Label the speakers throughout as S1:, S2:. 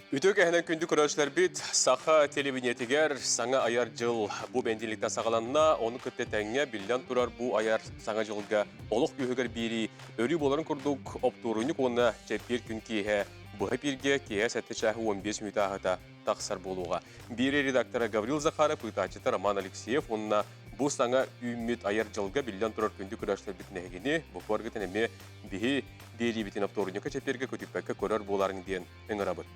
S1: Үтүө кэһэнэн күндү көрөөччүлэрбит, саха телевидениетигэр саҥа айар дьыл бу бэнтииликтэн саҕаланна. Ону кытта тэҥҥэ биллэн турар бу айар саҥа дьылга олох күүһүгэр биэрии өрүү буоларын курдук оптуорунньук уонна чэппиэр күн киэһэ быһа эпииргэ киэһэ 7 чааһы 15 мүнүүтэ ааһыта тахсар буолуоҕа. Биэрии редактора Гаврил Захаров, ыытааччыта Роман Алексеев уонна бу саҥа үүммүт айар дьылга биллэн турар күндү көрөөччүлэрбит нэһигини бу куоргытын эмиэ биһи биэриибитин оптуорунньукка чэппиэргэ көтүппэккэ көрөр буоларыҥ диэн ыҥырабыт.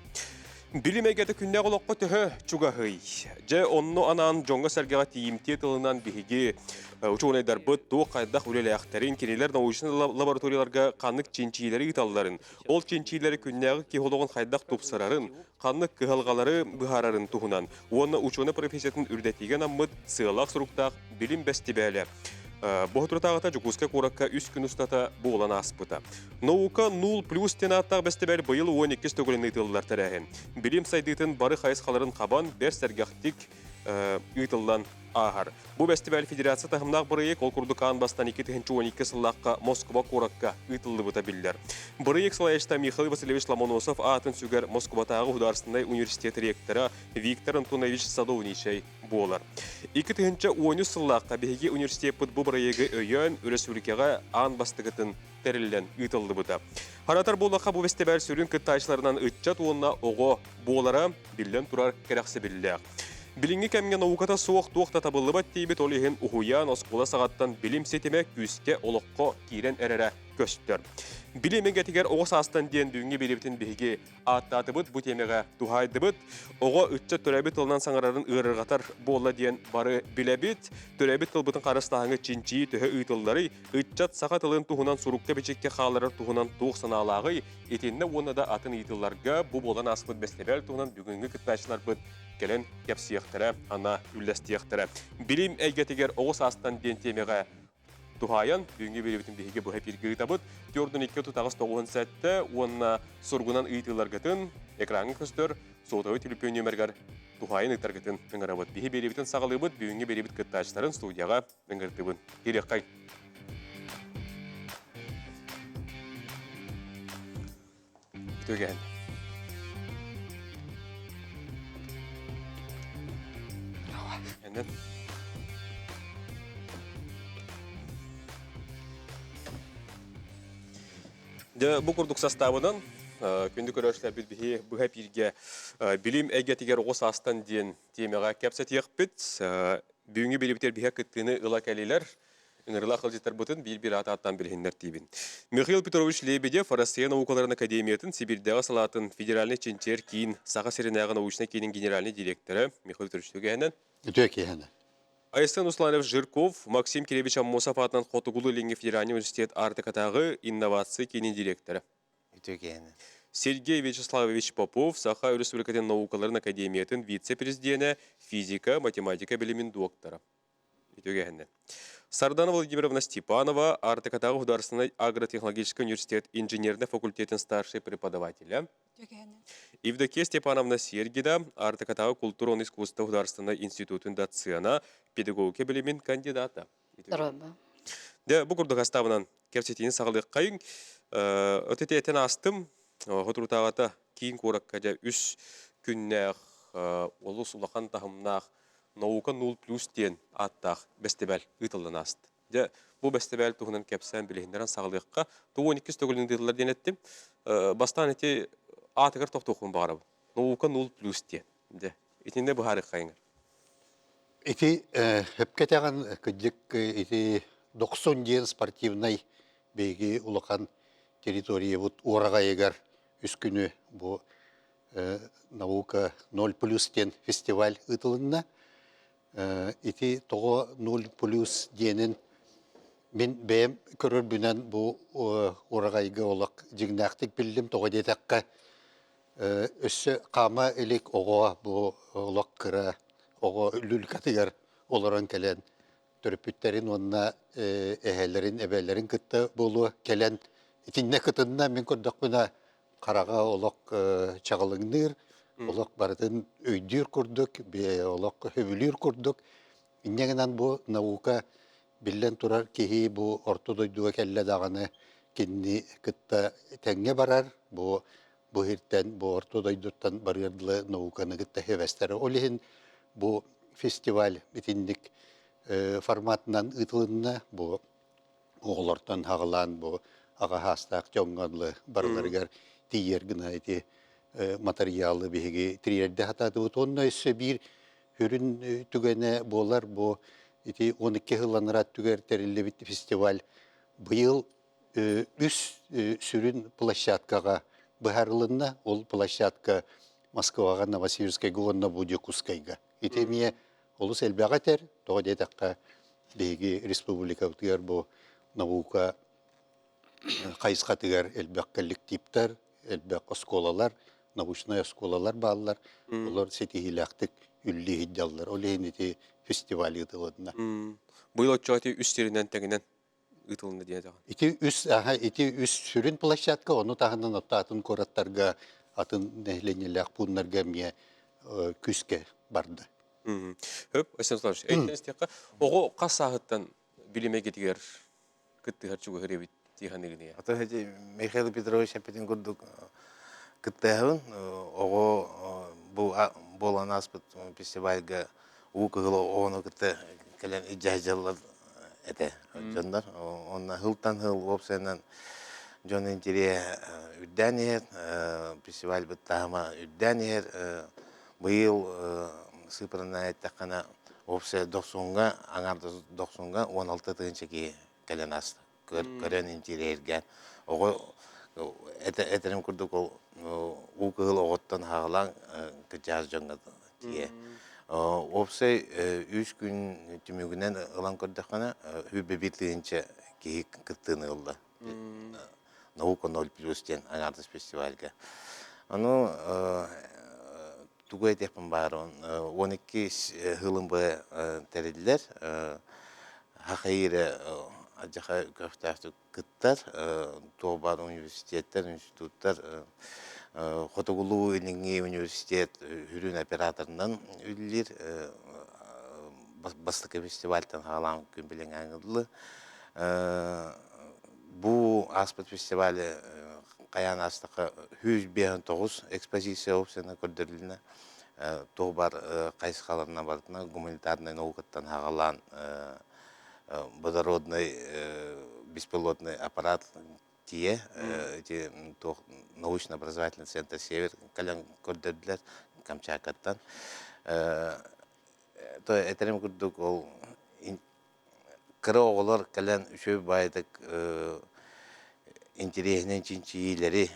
S1: Билим эйгэтэ күннээх олоххо төһө чугаһый? Дьэ, онно анаан дьоҥҥо-сэргэҕэ тиийимтиэ тылынан биһиги учуонайдарбыт туох хайдах үлэлээхтэрин, кинилэр научнай лабораторияларга ханнык чинчийиилэри ыыталларын, ол чинчийиилэри күннээҕи киһи олоҕун хайдах тупсарарын, ханнык кыһалҕалары быһаарарын туһунан уонна учуонай профессиятын үрдэтиигэ анаммыт сыалаах-соруктаах билим бэстибээлэ бу соторутааҕыта Дьокуускай куоракка үс күн устата буолан ааспыта. Наука нул плюс диэн ааттаах бэстибээл быйыл 12 төгүлүн ыытыллар тэрээһин. Билим сайдыытын бары хайысхаларын хабан, бэрт сэргэхтик ыытыллан ааһар. Бу бэстибээл федерация таһымнаах бырайыак ол курдук аан бастаан 2012 сыллаахха Москва куоракка ыытыллыбыта биллэр. Бырайыак салайааччыта Михаил Васильевич Ломоносов аатын сүгэр Москватааҕы государственнай университет ректора Виктор Антонович Садовничай буолар. 2013 сыллаахха биһиги университеппыт бу бырайыагы өйөөн, өрөспүүбүлүкэҕэ аан бастакытын тэриллэн ыытыллыбыта. Харатар буоллахха бу бэстибээл сүрүн кыттааччыларынан ыччат уонна оҕо буолара биллэн турар кэрэхсэбиллээх. Билиҥҥи кэмҥэ науката суох туох да табыллыбат диибит, ол иһин уһуйаан оскуола саҕаттан билим ситимэ күүскэ олоххо киирэн эрэрэ көстөр. Билим эйгэтигэр оҕо саастан диэн бүгүҥҥү биэриибитин биһиги ааттаатыбыт, бу тиэмэҕэ туһаайдыбыт. Оҕо ыччат төрөөбүт тылынан саҥарарын ыарырҕатар буолла диэн бары билэбит. Төрөөбүт тылбытын харыстааһыҥҥа чинчийии төһө ыытылларый, ыччат саха тылын туһунан сурукка-бичиккэ хаалларар туһунан туох санаалааҕый, итиннэ уонна да атын ыйытыыларга бу буолан ааспыт бэстибээл туһунан бүгүҥҥү кыттааччыларбыт кэлэн кэпсиэхтэрэ, ана үллэстиэхтэрэ. Билим эйгэтигэр оҕо саастан диэн тиэмэҕэ туһаайан, бүгүҥҥү биэриибитин биһиги быһа эпииргэ ыытабыт. 42 38 97 уонна суругунан ыйытыыларгытын экраҥҥа көстөр сотовый төлөпүөн нүөмэригэр туһаайан ыытаргытын ыҥырабыт. Биһи биэриибитин саҕалыыбыт. Бүгүҥҥү биэриибит кыттааччыларын студияҕа ыҥырдыбын. Киириэххэй. Үтүөгэһин. Эннен. Дьэ, бу курдук састаабынан күндү көрөөччүлэрбит биһи быһа эпииргэ билим эйгэтигэр оҕо саастан диэн тиэмэҕэ кэпсэтиэхпит. Бүгүҥҥү биэриибитигэр биһиэхэ кыттыыны ыла кэлилэр. Ыҥырылаах ыалдьыттарбытын биир-биир аат ааттаан билиһиннэр диибин. Михаил Петрович Лебедев Россия наукаларын академиятын Сибирдээҕи салаатын федеральнай чинчийэр киин Саха сиринээҕи научнай киинин генеральнай директора Михаил Петрович Түгэһинэн.
S2: Үтүө киэһэнэн.
S1: Айсен Русланов Жирков, Максим Киревич Аммосов аатынан Хотугулуу-Илиҥҥи федеральнай университет Аартыкатааҕы инновация киинин директора.
S3: Үтүө киэһэнэн.
S1: Сергей Вячеславович Попов, Саха Өрөспүүбүлүкэтин наукаларын академиятын вице-президенэ, физика, математика билимин доктора. Үтүгэһинэ. Сардана Владимировна Степанова, Аартыкатааҕы государственнай агротехнологическай университет инженернэй факультетын старшай преподавателя. Евдокия Степановна Сергина, Аартыкатааҕы культура уонна искусство государственнай институтун доцена, педагогика билимин кандидата. Дьэ, бу курдук астаабынан кэпсэтиини саҕалыаххайыҥ. Өтөтү этэн аастым. Соторутааҕыта киин куоракка дьэ үс күннээх олус улахан таһымнаах «Наука нул плюс» диэн ааттаах бэстибээл ыытыллан ааста. Дьэ, бу бэстибээл туһунан кэпсээн билиһиннэрэн саҕалыахха. 12 төгүлүн ыытыллар диэн эттим. Бастаан ити аатыгар тохтуохпун баҕарабын. «Наука нул плюс» диэн. Дьэ, итиннэ быһаарыаххайыҥ.
S2: Ити сөпкө этэҕин, кырдьык ити Дохсун диэн спортивнай биһиги улахан территориябыт уораҕайыгар үс күнү бу наука ноль плюс диэн фестиваль ыытылынна. Ити тоҕо ноль плюс диэнин мин бэйэм көрөрбүнэн бу уораҕайга олох дьиҥнээхтик биллим. Тоҕо диэтэххэ Өссө хаама илик оҕо бу олох кыра оҕо люлькатыгар олорон кэлэн төрөппүттэрин уонна эһэлэрин, эбээлэрин кытта буолуо кэлэн итиннэ кытынна мин көрдөхпүнэ хараҕа олох чаҕылыҥныыр, олох барытын өйдүүр курдук, олох сөбүлүүр курдук. Инньэ гынан бу наука биллэн турар киһи бу орто дойдуга кэллэ даҕаны кинини кытта тэҥҥэ барар бу. бу сиртэн, бу орто дойдуттан барыар дылы науканы кытта хэвэстэрэ. Ол иһин бу фестиваль итинник форматынан ыытылынна. Бу оҕолортон хаҕылаан бу аҕа хаастаах дьоҥҥо дылы барыларыгар тиийэр гына ити матырыйаалы биһиги тириэрдэ сатаатыбыт. Уонна өссө биир сүрүн түгэнэ буолар бу ити 12 сылланара түгэр тэриллибит фестиваль быйыл үс сүрүн площадкаҕа быһаарылынна. Ол площадка Москваҕа, Новосибирскайга уонна бу Дьокуускайга. Ити эмиэ олус элбэҕи этэр. Тоҕо диэтэххэ, биһиги республикабытыгар бу наука хайысхатыгар элбэх коллективтар, элбэх оскуолалар, научнай оскуолалар бааллар. Олор ситиһиилээхтик үллүү сылдьаллар. Ол иһин ити фестиваль ыытылынна.
S1: Быйыл оччоҕо ити үс сиринэн тэҥинэн ыытылынна диэн этэҕин.
S2: Ити үс аха ити үс сүрүн площадка, ону таһынан отто атын куораттарга, атын нэһилиэнньэлээх пууннарга эмиэ күүскэ барда.
S1: Хөп, Айсен Николаевич, эйтэн истиэххэ, оҕо хас сааһыттан билим эйгэтигэр кыттыһар чугаһыр эбит дии саныыгын
S3: Ата Михаил Петрович эппитин курдук кыттыһабын. Оҕо бу буолан ааспыт фестивальга уу кыһыл оҕону кытта кэлэн илдьэ сылдьаллар этэ дьоннор. Онно сылтан сыл уопсайынан дьон интириэһэ үрдээн иһэр, фестивальбыт таһыма үрдээн иһэр. Быйыл сыыппаранан эттэххинэ, уопсайа дохсуҥҥа, аҥаардас дохсуҥҥа 16 тыһыынча киһи кэлэн ааста. Көрөн интириэһиргээн. Оҕо этэрим курдук ол уу кыһыл оҕоттон хаалаан кырдьаҕас дьоҥҥо тиийэ. Уопсай үс күн түмүгүнэн ылан көрдөххүнэ, сүүрбэ биир тыһыынча киһи кыттыыны ылла. Наука ноль плюс диэн аҥаардас фестивальга. Ону тугу этиэхпин баарын 12 сылын быһа тэриллэр. Хахайыра адьаха көхтөөхтүк кыттар. Туох баар университеттар, институттар Хотугулуу-Илиҥҥи университет сүрүн операторынан үлэлиир. Бастакы фестивальтан хаалаан күн билиҥҥэ ыллы. Бу ааспыт фестивали хайаан аастахха 159 экспозиция опцияны көрдөрүлүнэ. Туох бар хайысхаларынан барытына гуманитарнай наукаттан хаҕалаан водородный беспилотный аппарат тиийэ ити туох научно-образовательный центр «Север» кэлэн көрдөрдүлэр Камчаткаттан. То этэрим курдук ол кыра оҕолор кэлэн үчүгэй баайдык интэриэһинэй чинчийиилэри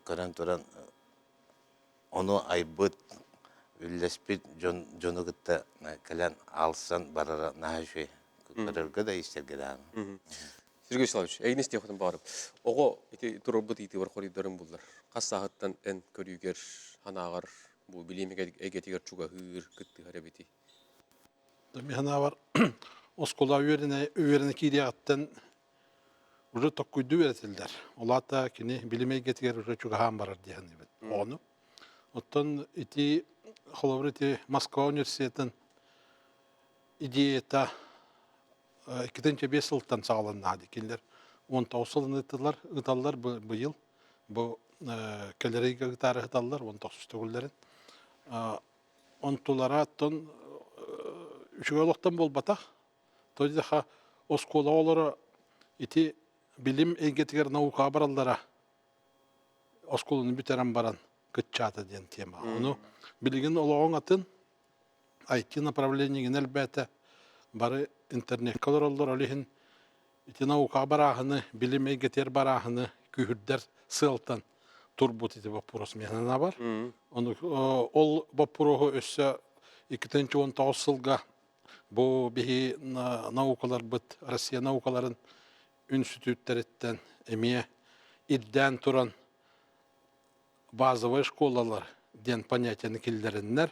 S3: көрөн туран ону айбыт, үллэспит дьон дьону кытта кэлэн аалсан барара наһаа үчүгэй. Көрөргө да истэргэ даҕаны.
S1: Сергей Вячеславович, эйигин истиэхпитин баҕарабын. Оҕо ити турарбыт ыйытыыбар хоруйдарын буллар. Хас сааһыттан эн көрүүгэр, санааҕар бу билим эйгэтигэр чугаһыыр, кыттыһар эбитий?
S4: Мин санаабар, оскуола үөрэнэ үөрэнэ киириэҕиттэн уже токкуйдуу үөрэтиллэр. Ол аата кини билим эйгэтигэр уже чугаһаан барар дии саныыбын. Оҕону. Оттон ити холобур ити Москва университетын идеята 2005 сылтан саҕаланна дии. Кинилэр 19 сылын ыытылар, ыыталлар быйыл. Бу кэлэр ыйга ыытаары ыыталлар 19 төгүллэрин. Онтулара оттон үчүгэй олохтон буолбатах. То диэхэ оскуола оҕолоро ити билим эйгэтигэр наукаҕа бараллара оскуоланы бүтэрэн баран кыччаата диэн тема. Ону билигин олоҕуҥ атын IT направлениегин элбээтэ, бары интернеккэ олороллор, ол иһин ити наукаҕа барааһыны, билим эйгэтигэр барааһыны күүһүрдэр сыалтан турбут ити боппуруос миэнэ бар. Ону ол боппуруоһу өссө 2019 сылга бу биһи наукаларбыт, Россия наукаларын үнститүүттэриттэн эмиэ ирдээн туран базовай школалар диэн понятиены киллэриннэр,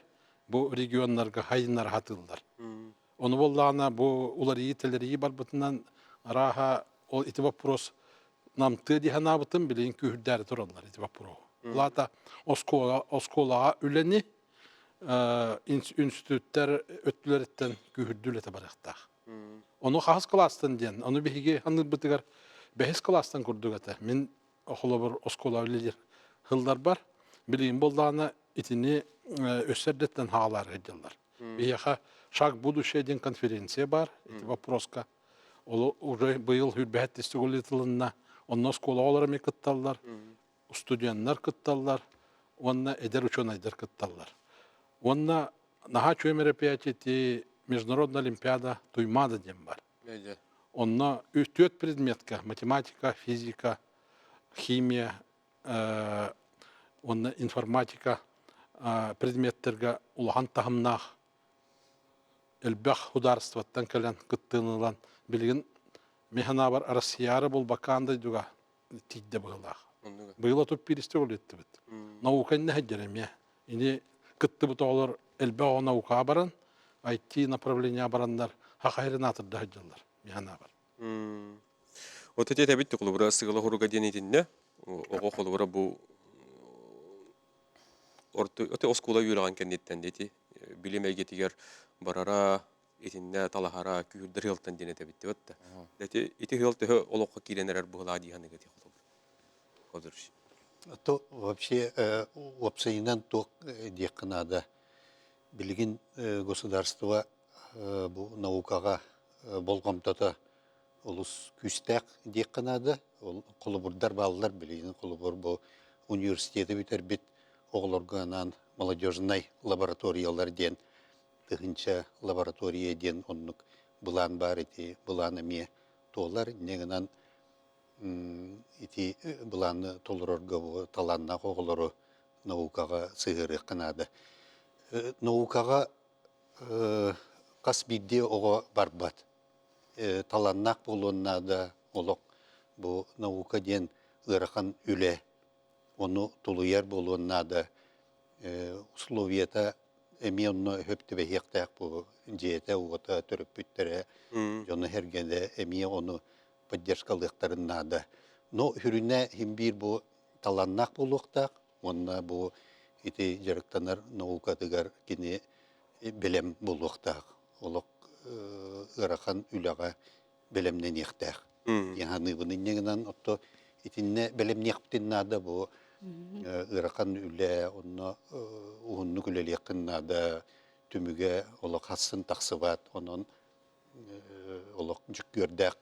S4: бу регионнарга хайыннара сатыыллар. Ону буоллаҕына бу уларыйыы-тэлэрийии барбытынан арааһа ол ити вопрос намтыа дии санаабытым билигин күүһүрдээри тураллар ити боппуруоһу. Ол аата оскуола, оскуолаҕа үлэни институттар өттүлэриттэн күүһүрдүү үлэтэ барыахтаах. Ону хаһыс кылаастан диэн, ону биһиги саныырбытыгар бэһис кылаастан курдук этэ. Мин холобур оскуола үлэлиир. Хылларбар билигин буоллаҕына итини өссө эрдэттэн хаалаары сылдьаллар. Биһиэхэ «Шаг будущее» диэн конференция баар ити вопроска. Ол уже быйыл хүрбэһэт тылынна. Онно оскуола оҕолоро эмиэ кытталлар, студеннар кытталлар уонна эдэр учуонайдар кытталлар. Уонна наһаа үчүгэй мероприятие ити Международная олимпиада Туймаада диэн бар. Онно түөрт предметка математика, физика, химия уонна информатика предметтергэ улахан таһымнаах элбэх судаарыстыбаттан кэлэн кыттыыны ылан билигин мин санаабар Россияра булбакка аан дойдуга тиийдэ быһыылаах. Быйыл 31 үлэттибит. Наука иннэ сылдьар эмиэ. Ини кыттыбыт оҕолор элбэх оҕо наукаҕа баран, IT направление бараннар хахайрын аатырда сылдьаллар мин санаабар.
S1: Вот эти этэбит холобура сыгыла хоруга диэн итиннэ оҕо холобура бу орто оскуола үөрэҕин кэнниттэн ити билим эйгэтигэр барара итиннэ талаһара күүрдэр ыалтан диэн этэбит да. Ити ити ыал төһө олоххо киирэн эрэр быһылаа дии саныгыт холобур. Ходуруш.
S2: То вообще уопсайынан туох диэххэ наада. Билигин государство бу наукаҕа болҕомтото олус күүстээх диэххэ наада. Ол холобурдар бааллар билигин холобур бу университеты бүтэрбит оҕолорго анаан молодежнай лабораториялар диэн тыһыынча лаборатория диэн оннук былаан баар ити былаан эмиэ туолар. Инньэ гынан ити былааны толорорго бу талааннаах оҕолору наукаҕа сыһыарыахха наада. Наукаҕа хас биирдии оҕо барбат. Талааннаах буолуон наада олох бу наука диэн ыарахан үлэ ону тулуйар буолуон наада. Условията эмиэ онно өп түбэһиэхтээх бу дьиэтэ-уота, төрөппүттэрэ, дьоно-сэргэтэ эмиэ ону поддержкалыахтарын наада. Но сүрүнэ иһин биир бу талааннаах буолуохтаах уонна бу ити дьарыктанар наукатыгар кини бэлэм буолуохтаах. Олох ыарахан үлэҕэ бэлэмнэниэхтээх. Диэн инньэ гынан отто итиннэ бэлэмниэхпитин наада бу ыарахан үлэ онно уһуннук үлэлиэххин наада түмүгэ олох хассын тахсыбат онон олох дьүккүөрдээх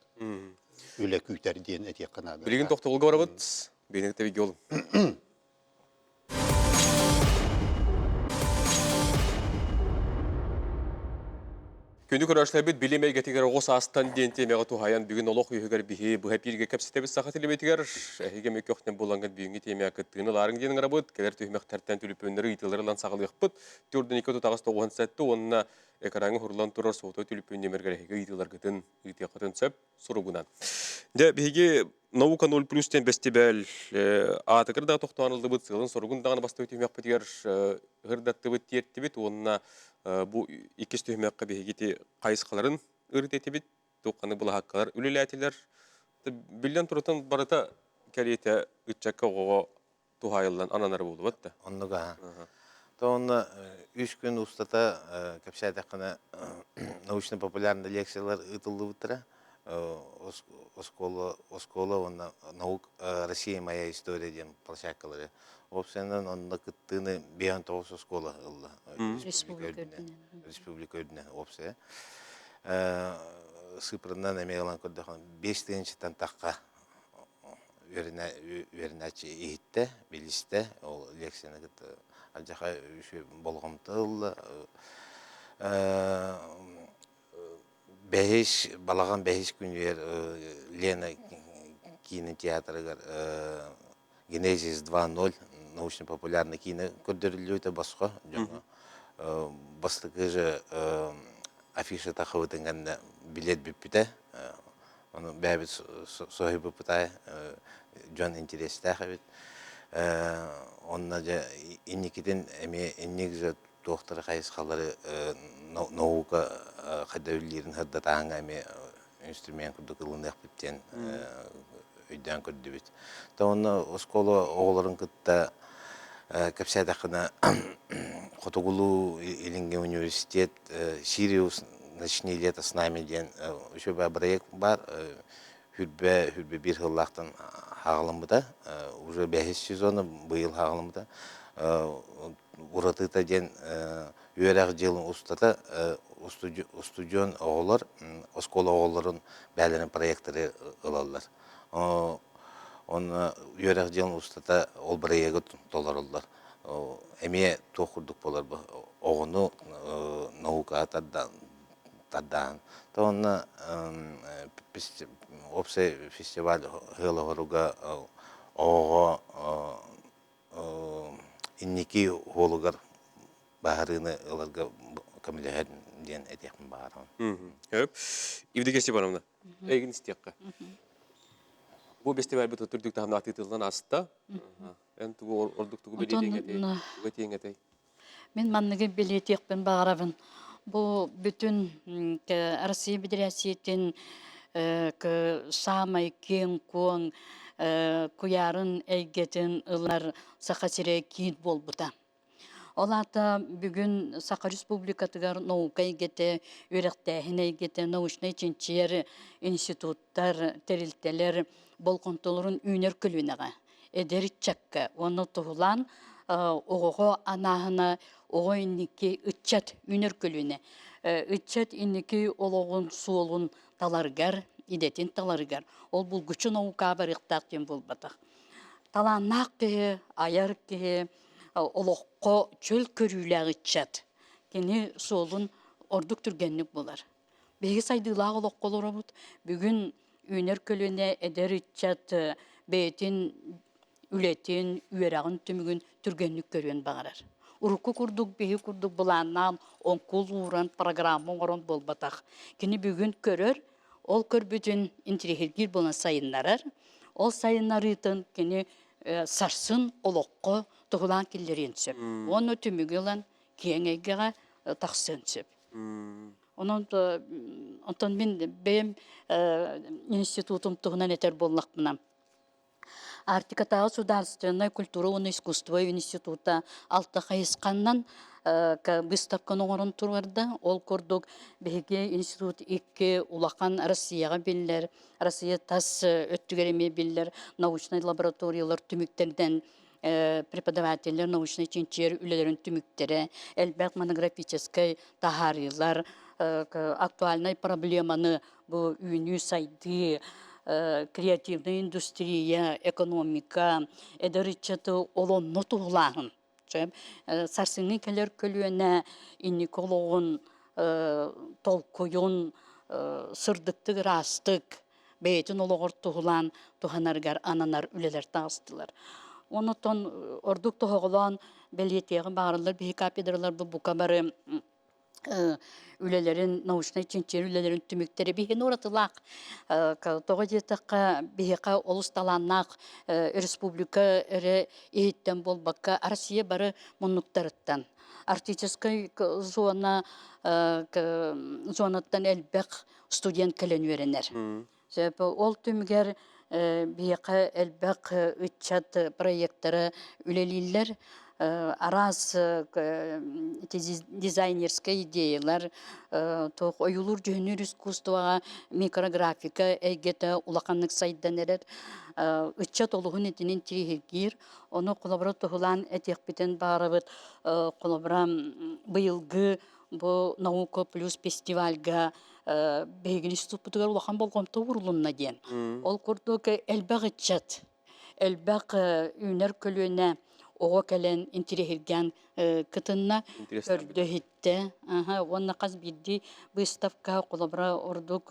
S2: үлэ күүтэр диэн этиэххэ наада.
S1: Билигин тохтобулга барабыт. Билигин тэбиги олум. Күнү көрөөччүлэрбит билим эйгэтигэр оҕо саастан диэн тиэмэҕэ туһаайан бүгүн олох үһүгэр биһи быһа эпииргэ кэпсэтэбит саха телебитигэр эһиги эмиэ көхтөн булаҥҥыт бүгүҥҥү тиэмэҕэ кыттыыны ылаарыҥ диэн ыҥырабыт. Кэлэр түһүмэхтэртэн түлүпүөннэри ыйытыылары ылан саҕалыахпыт. Төрдүн икки отут аҕыс тоҕуһун сэттэ уонна экраҥҥа уһурлан турар суоту түлүпүөн нүөмэргэр эһиги ыйытыыларгытын ыытыаххытын сөп суругунан. Дьэ, биһиги Наука 0 плюс диэн бэстибээл аатыгар да тохтоон ыллыбыт, сыалын-соругун даҕаны бастакы түһүмэхпитигэр ырдаттыбыт, тиэртибит уонна бу иккис түһүмэххэ биһиги ити хайысхаларын ырытэтибит, туохханы былаһааккалар үлэлээтилэр. Биллэн туран барыта кэриэтэ ыччакка оҕоҕо туһаайыллан ананар буолубат да.
S3: Оннук аха. То онно үс күн устата кэпсээтэххинэ научно-популярный лекциялар ыытыллыбыттара. Оскуола, оскуола уонна наук Россия моя история диэн площадкалары. Уопсайынан онно кыттыыны 59 оскуола ылла.
S5: Республика үрдүнэн.
S3: Республика үрдүнэн уопсайа. Сыпырынан эмиэ ылан көрдөххө 5 тыһыынчаттан тахха үөрэнээччи иһиттэ, билистэ, ол лекцияны кытта алдьархай үчүгэй болҕомто ылла. Бэһис, балаҕан бэһис күнүгэр Лена киинэ театрыгар Генезис 2.0 научно-популярный киинэ көрдөрүллүбүтэ босхо дьоҥҥо. Бастакы же афиша тахыбытын кэннэ билет бүппүтэ. Ону бэйэбит соһуйбуппут аайы дьон интэриэстээх эбит. Онно дьэ инникитин эмиэ инник же туохтары хайысхалары наука хайда үлэлиирин сырдатааһыҥҥа эмиэ инструмент курдук ылыныахпыт диэн өйдөөн көрдүбүт. То онно оскуола оҕолорун кытта кэпсээтэххинэ Хотугулуу Илиҥҥи университет Сириус «Ночные лето с нами» диэн үчүгэй бырайыак баар. Хүрбэ, хүрбэ биир сыллаахтан Хааҕыламмыта. Уже бэһис сезона быйыл хааҕыламмыта. Уратыта диэн үөрэх дьылын устата устудьуон оҕолор оскуола оҕолорун бэйэлэрин проектары ылаллар. Онно үөрэх дьылын устата ол бырайыагы толороллор. Эмиэ туох курдук буолар бу оҕону наукаҕа тардаан. То онно уопсай фестиваль ыал оҕоҕо инники уолугар баһарыыны ыларга көмөлөһөр диэн этиэхпин баҕарабын.
S1: Хөп. Евдокия Степановна, эйигин истиэххэ. Бу фестивальбыт үрдүк таһымнаах тыытыллан аста. Эн тугу ордук тугу бэлиэтиэҥ этэй? Тугу этиэҥ этэй?
S5: Мин манныгы бэлиэтиэхпин баҕарабын. Бу бүтүн Россия Федерациятын саамай киэҥ-куоҥ куйаарын эйгэтин ылар Саха сирэ киин буолбута. Ол аата бүгүн Саха Республикатыгар наука эйгэтэ, үөрэхтээһин эйгэтэ, научнай чинчийэр институттар, тэрилтэлэр болҕомтолорун үүнэр көлүөнэҕэ эдэр ыччакка уонна туһулаан оҕоҕо анааһына оҕо инники ыччат үүнэр көлүөнэ ыччат инники олоҕун суолун таларыгар идэтин таларыгар ол булгуччу наукаҕа барыахтаах диэн буолбатах талааннаах киһи айар киһи олоххо чөл көрүүлээх ыччат кини суолун ордук түргэнник булар Биһиги сайдыылаах олоххо олоробут. Бүгүн үүнэр көлүөнэ эдэр ыччат бэйэтин үлэтин, үөрэҕин түмүгүн түргэнник көрүөн баҕарар. Урукку курдук биһи курдук былааннаан, оҥкул ууран, программа оҥорон буолбатах. Кини бүгүн көрөр, ол көрбүтүн интириэһиргиир буолан сайыннарар. Ол сайыннарыытын кини сарсын олоххо туһулаан киллэриэн сөп. Уонна түмүгү ылан киэҥ эйгэҕэ тахсыан сөп. Онон онтон мин бэйэм институтум туһунан этэр буоллахпына, Арктикатааҕы судаарыстыбаннай культура уонна искусство института алта хайысханнан выставканы оҥорон туруорда. Ол курдук биһиги институт икки улахан Россияҕа биллэр, Россия тас өттүгэр эмиэ биллэр научнай лабораториялар түмүктэринэн преподавателлэр научнай чинчийэр үлэлэрин түмүктэрэ, элбэх монографическай таһаарыылар, актуальнай проблеманы бу үүнүү-сайдыы, креативная индустрия, экономика, эдэр ыччаты олонно туһулааһын. Сарсыҥҥы кэлэр көлүөнэ инники олоҕун толкуйун сырдыктык, ыраастык бэйэтин олоҕор туһулаан туһанарыгар ананар үлэлэр таҕыстылар. Онотон ордук тоһоҕолоон бэлиэтиэҕи баҕарыллар биһи кафедралар бу бука бары үлэлэрин научнай чинчийэр үлэлэрин түмүктэрэ биһини уратылаах тоҕо диэтэххэ биһиэхэ олус талааннаах республика эрэ иһиттэн буолбакка Россия бары муннуктарыттан арктическай зона зонаттан элбэх студент кэлэн үөрэнэр. Сөп ол түмүгэр биһиэхэ элбэх ыччат проектара үлэлииллэр. Араас дизайнерскай идеялар, туох ойуулуур-дьүһүннүүр искусствоҕа микрографика эйгэтэ улаханнык сайдан эрэр. Ыччат олуһун итинин тириһиргиир. Ону холобура туһулаан этиэхпитин баҕарабыт. Холобура быйылгы бу наука плюс фестивальга биһиги институппутугар улахан болҕомто уурулунна диэн. Ол курдук элбэх ыччат, элбэх үүнэр көлүөнэ оҕо кэлэн интириэһиргээн кытынна, көрдө-иһиттэ. Уонна хас биирдии выставка холобура ордук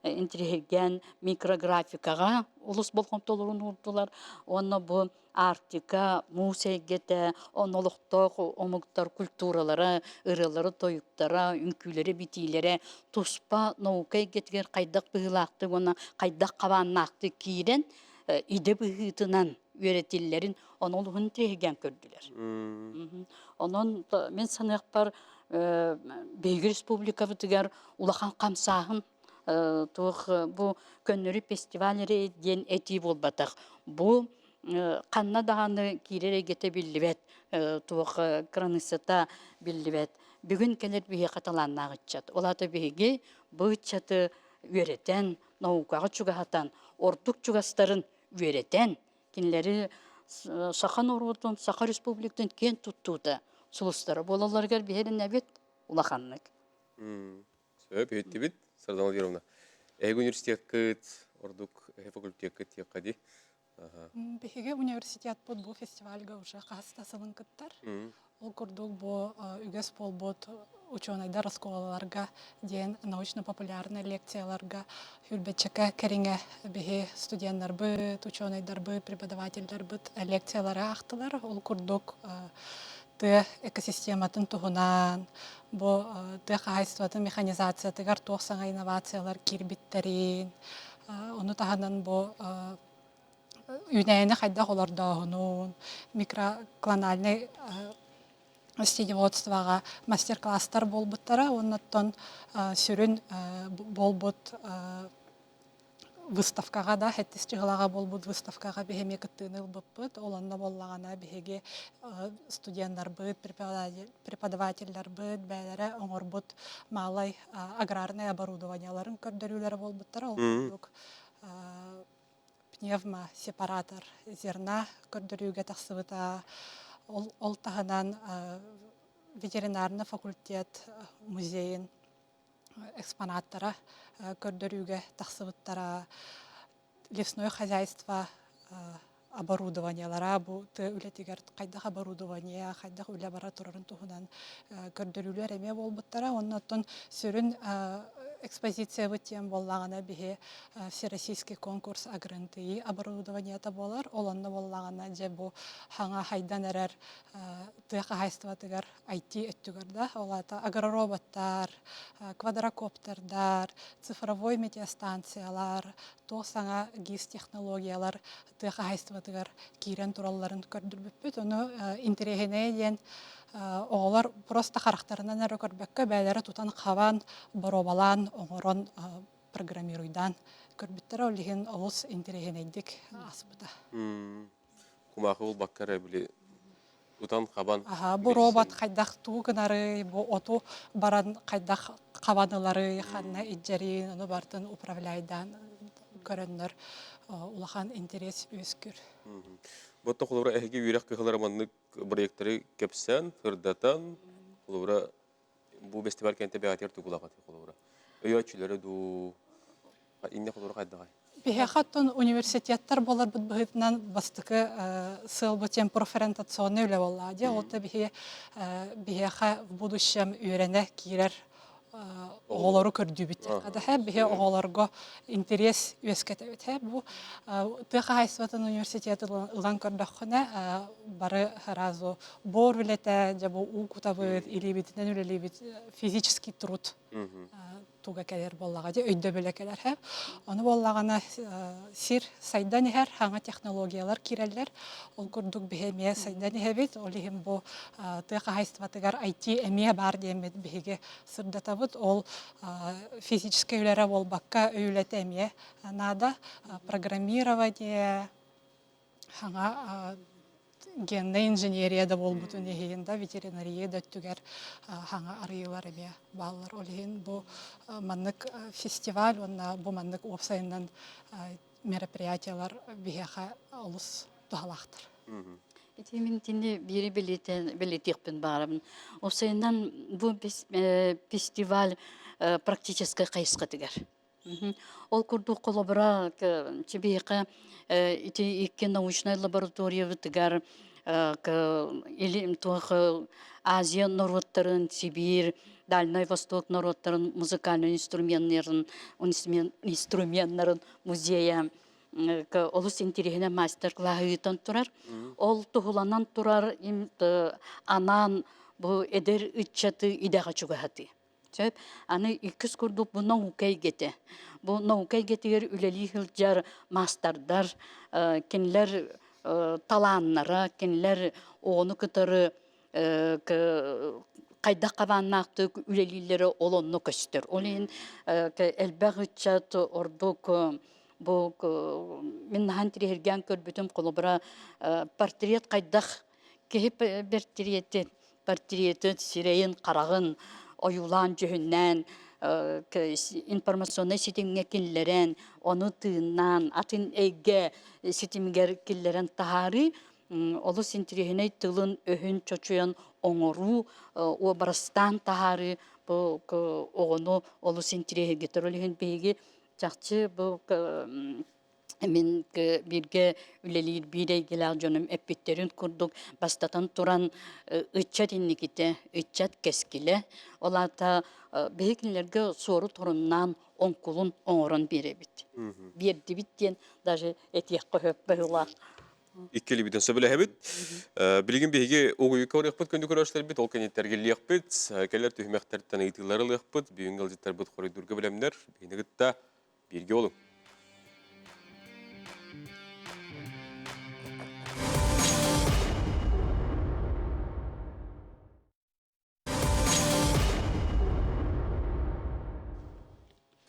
S5: интириэһиргээн микрографикаҕа олус болҕомтолорун уурдулар. Уонна бу Арктика, муус эйгэтэ, онно олохтоох омуктар культуралара, ырыалара-тойуктара, үҥкүүлэрэ-битиилэрэ туспа наука эйгэтигэр хайдах быһыылаахтык уонна хайдах хабааннаахтык киирэн идэ быһыытынан үөрэтиллэрин ону олуһун тиһигэн көрдүлэр. Онон мин саныахпар биһиги республикабытыгар улахан хамсааһын туох бу көннөрү фестиваль эрэ диэн этии буолбатах. Бу ханна даҕаны киирэр эйгэтэ биллибэт, туох кыраныыссата биллибэт. Бүгүн кэлэр биһиэхэ талааннаах ыччат. Ол аата биһиги бу ыччаты үөрэтэн, наукаҕа чугаһатан, ордук чугастарын үөрэтэн, кинилэри саха норуотун, Саха Республикатын киэн туттуута сулустара буолалларыгар биһиринэбит улаханнык.
S1: Сөп, иһиттибит, Сардана Владимировна. Эһиги университеткыт, ордук эһи факультеккыт диэххэ дии.
S6: Биһиги университетпыт бу фестивальга уже хас да сылын кыттар. Ол курдук бу үгэс буолбут учуонайдар оскуолаларга диэн научно-популярнай лекцияларга хүрбэччэкэ кэриҥэ биһи студеннарбыт, учуонайдарбыт, преподавателлэрбит лекциялары аахтылар. Ол курдук тыа экосистематын туһунан, бу тыа хаһаайыстыбатын механизациятыгар туох саҥа инновациялар киирбиттэрин, ону таһынан бу үүнээйини хайдах олордооһунун, микроклональнай растениеводствоҕа мастер-класстар буолбуттара уонна оттон сүрүн буолбут выставкаҕа да сэттис чыһылаҕа буолбут выставкаҕа биһи эмиэ кыттыыны ылбыппыт. Ол онно буоллаҕына биһиги студеннарбыт, преподавателлэрбит бэйэлэрэ оҥорбут малай аграрнай оборудованиеларын көрдөрүүлэрэ буолбуттара. Ол курдук пневмосепаратор зерна көрдөрүүгэ тахсыбыта. Ол, ол таһынан ветеринарный факультет музейын экспонаттара көрдөрүүгэ тахсыбыттара. Лесное хозяйство оборудованиелара бу тыа үлэтигэр хайдах оборудование, хайдах үлэ бара турарын туһунан көрдөрүүлэр эмиэ буолбуттара. Онно оттон сүрүн экспозициябыт диэн буоллаҕына биһи всероссийский конкурс агрантыйы оборудованиета буолар. Ол онно буоллаҕына дьэ бу хаҥа хайдан эрэр тыа хаһаайыстыбатыгар IT өттүгэр да, ол аата агророботтар, квадрокоптердар, цифровой метеостанциялар, туох саҥа ГИС технологиялар тыа хаһаайыстыбатыгар киирэн туралларын көрдөрбүппүт. Ону интэриэһинэй диэн оҕолор просто харахтарынан эрэ көрбөккө, бэйэлэрэ тутан-хабан, боруобалаан, оҥорон, программируйдаан көрбүттэрэ. Ол иһин олус интэриэһинэйдик ааспыта.
S1: Кумаахы булбакка эрэ били тутан-хабан
S6: Аха, бу робот хайдах тугу гынарый, бу оту баран хайдах хабан ыларый, ханна илдьэрин, ону барытын управляйдаан көрөннөр улахан интерес үөскүүр.
S1: Бу холобура эһиги үөрэх кыһалара маннык проекттары кэпсээн, сырдатан, холобура бу бэстибал кэнтэ бэҕэтигэр тугулаҕат холобура. Өйөөччүлэрэ дуу, инне холобура хайдаҕай?
S6: Биһиэхэ оттон университеттар буоларбыт быһыытынан бастакы сыалбыт диэн профориентационнай үлэ буоллаҕа дии. Ол да биһи биһиэхэ в будущем үөрэнэ киирэр оҕолору көрдүүбүт диэххэ биһи оҕолорго интерес үөскэтэбит. Бу тыа хаһаайыстыбатын университеты ылан көрдөххүнэ бары сразу бор үлэтэ, дьэ бу уу кутабыт, илиибитинэн үлэлиибит, физический труд туга кэлэр буоллаҕа дии, өйдөбүлэ кэлэр. Ону буоллаҕына сир сайдан иһэр, саҥа технологиялар киирэллэр. Ол курдук биһи эмиэ сайдан иһэбит. Ол иһин бу тыа хаһаайыстыбатыгар IT эмиэ баар диэммит биһиги сырдатабыт. Ол физическэй үлэ эрэ буолбакка, өй үлэтэ эмиэ наада. Программирование, саҥа геннай инженерия да буолбутун иһин да ветеринария да өттүгэр саҥа арыйыылар эмиэ бааллар. Ол иһин бу маннык фестиваль уонна бу маннык уопсайынан мероприятиялар биһиэхэ олус туһалаахтар.
S5: Ити мин итини биири бэлиэтиэхпин баҕарабын. Уопсайынан бу фестиваль практическай хайысхатыгар. Ол курдук холобура чибиэхэ ити икки научнай лабораториябытыгар туох Азия норуоттарын, Сибиир, Дальнай Восток норуоттарын музыкальнай инструменнарын, инструменнарын музейа олус интириэһинэй мастер-класс ыытан турар. Ол туһуланан турар анаан бу эдэр ыччаты идэҕэ чугаһатыы. Сөп. Аны иккис курдук бу наука эйгэтэ. Бу наука эйгэтигэр үлэлии сылдьар маастардар, кинилэр талааннара, кинилэр оҕону кытары хайдах хабааннаахтык үлэлииллэрэ ол онно көстөр. Ол иһин элбэх ыччат ордук бу мин наһаа интириэһиргээн көрбүтүм холобура портрет хайдах киһи бэртириэтин портретын сирэйин хараҕын ойуулаан дьүһүннээн. Информационнай ситимҥэ киллэрэн, ону тыыннаан, атын эйгэ ситимигэр киллэрэн таһаарыы олус интириэһинэй тылын өһүн чочуйан оҥоруу, уобарастаан таһаарыы бу оҕону олус интириэһиргэтэр. Ол иһин биһиги чахчы бу мин бииргэ үлэлиир биир эйгэлээх дьонум эппиттэрин курдук бастатан туран ыччат инникитэ, ыччат кэскилэ. Ол аата биһи кинилэргэ суору торуннаан оҥкулун оҥорон биэрэбит. Биэрдибит диэн даже этиэххэ сөп быһыылаах.
S1: Иккилибитин сөбүлэһэбит. Билигин биһиги угуйукка барыахпыт күндү көрөөччүлэрбит, ол кэнниттэн эргиллиэхпит, кэлэр түһүмэхтэртэн ыйытыылары ылыахпыт, бүгүҥҥү ыалдьыттарбыт хоруйдуурга бэлэмнэр. Биһини кытта бииргэ олуҥ.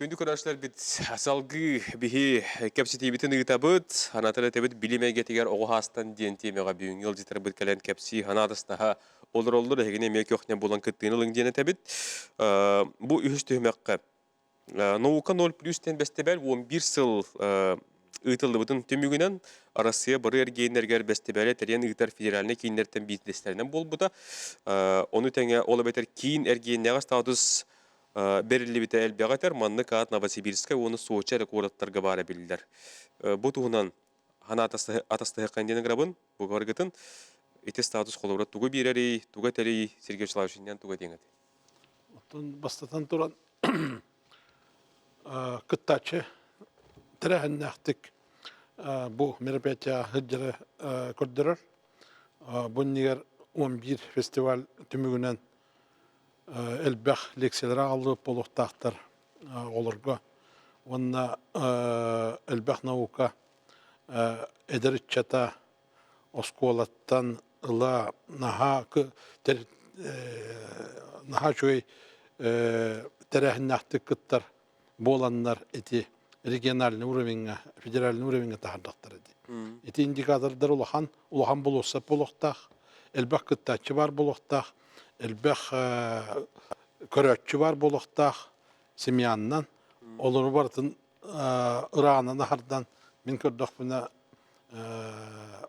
S1: Күндү көрөөччүлэрбит, салгыы биһи кэпсэтиибитин ыытабыт. Анатар этэбит билим эйгэтигэр оҕо хаастан диэн тиэмэҕэ бүгүҥҥү ыалдьыттарбыт кэлэн кэпсии ханаадастаһа олороллор. Эһигини эмиэ көхнө булан кыттыыны ылыҥ диэн этэбит. Бу үһүс түһүмэххэ Наука 0 плюс диэн бэстибээл 11 сыл ыытыллыбытын түмүгүнэн Арассыыйа бары эргиэннэригэр бэстибээли тэрийэн ыытар федеральнай кииннэртэн биирдэстэринэн буолбута. Ону тэҥэ ол эбэтэр киин эргиэннээҕи статус бэриллибитэ элбэҕи этэр. Маннык аат Новосибирскай уонна Сочи эрэ куораттарга баара биллэр. Бу туһунан хана атастаһыаххын диэн ыҥырабын. Бу барыгытын ити статус холобура тугу биэрэрий, тугу этэрий, Сергей Вячеславович иннинэн тугу этиэҥ этэй?
S4: Оттон бастатан туран кыттааччы тэрээһиннээхтик бу мероприятие сылдьары көрдөрөр. Бу иннигэр 11 фестиваль түмүгүнэн элбэх лекциялары аҕаллыбыт буолуохтаахтар оҕолорго уонна элбэх наука эдэр ыччата оскуолаттан ыла наһаа наһаа үчүгэй тэрээһиннээхтик кыттар буоланнар ити региональный уровеньҥа, федеральный уровеньҥа таһаардахтар ити. Ити индикатордар улахан, улахан болуоссат буолуохтаах, элбэх кыттааччы баар буолуохтаах, элбэх көрөөччү баар буолуохтаах семьяннан олору барытын ыраанан аһардан мин көрдөхпүнэ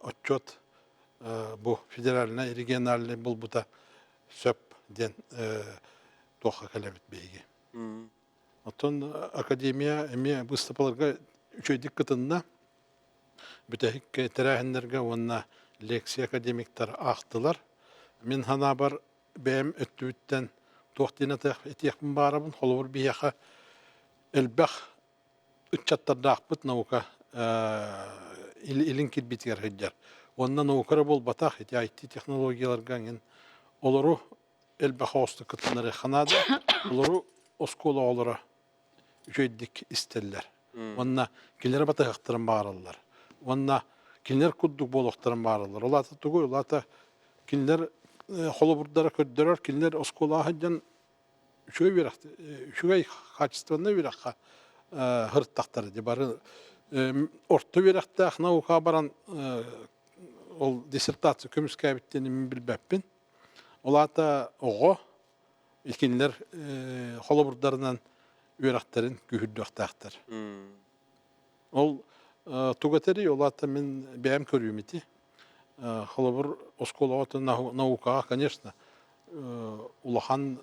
S4: отчет бу федеральнай региональный булбута сөп диэн туохха кэлэбит биһиги. Оттон академия эмиэ быыстапаларга үчүгэйдик кытынна. Бүтэһик тэрээһиннэргэ уонна лекция академиктар аахтылар. Мин санаабар бэйэм өттүбүттэн туох диэн этиэхпин баарабын. Холобур биһиэхэ элбэх ыччаттардаахпыт наука илин кирбиитигэр сылдьар. Уонна наука эрэ буолбатах, ити IT-технологияларга эҥин олору элбэх оҕустук кытыннарыахха наада. Олору оскуола оҕолоро үчүгэйдик истэллэр. Уонна кинилэр батыһахтарын баараллар. Уонна кинилэр курдук буолуохтарын баараллар. Ол аата тугуй? Ол аата кинилэр холобурдара көрдөрөр, кинилэр оскуолаҕа сылдьан үчүгэй үөрэх үчүгэй качественнай үөрэххэ сырыттахтара дии бары орто үөрэхтээх наукаҕа баран ол диссертация көмүскээбит диэн мин билбэппин. Ол аата оҕо кинилэр холобурдарынан үөрэхтэрин күүһүрдүөхтээхтэр. Ол тугу этэрий? Ол аата мин бэйэм көрүүм ити. Холобур, оскуолаҕа наукаҕа, конечно, улахан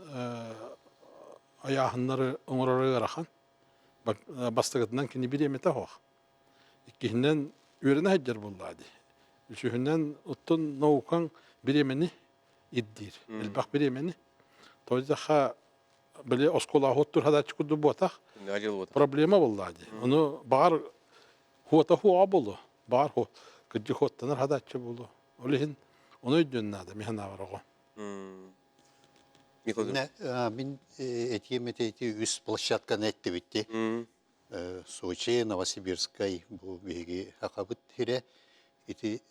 S4: айааһыннары оҥороро ыарахан. Бастакытынан кини бириэмэтэ суох. Иккиһинэн, үөрэнэ сылдьар буоллаҕа дии. Үсүһүнэн, оттон наукаҥ бириэмэни ирдиир. Элбэх бириэмэни. Тоҕо диэтэххэ, били оскуолаҕа оттуур хадааччы курдук буотах. Проблема буоллаҕа дии. Ону баҕар хуота хуоҕа буолуо. Баҕар кырдьык хуоттанар хадааччы буолуо. Ол иһин ону өйдүөн наада мин санаабар оҕо.
S2: Мин этиэм этэ ити үс площадканы эттибитти. Сочи, Новосибирскай бу биһиги сахабыт сирэ. Ити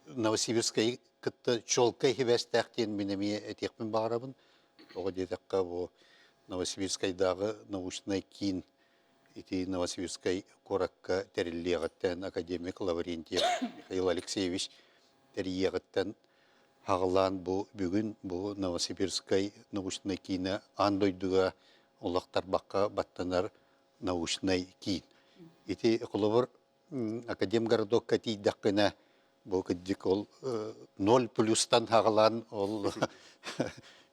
S2: Новосибирскайы кытта чуолкай сибээстээх диэн мин эмиэ этиэхпин баҕарабын. Тоҕо диэтэххэ, бу Новосибирскайдааҕы научнай киин ити Новосибирскай куоракка тэриллиэҕиттэн академик Лаврентьев Михаил Алексеевич тэрийиэҕиттэн аҕалаан бу бүгүн бу Новосибирскай научнай киинэ аан дойдуга. Олох тарбахха баттанар научнай киин. Ити холобур Академгородокка тиийдэххинэ бу кырдьык ол ноль плюстан хаҕалаан ол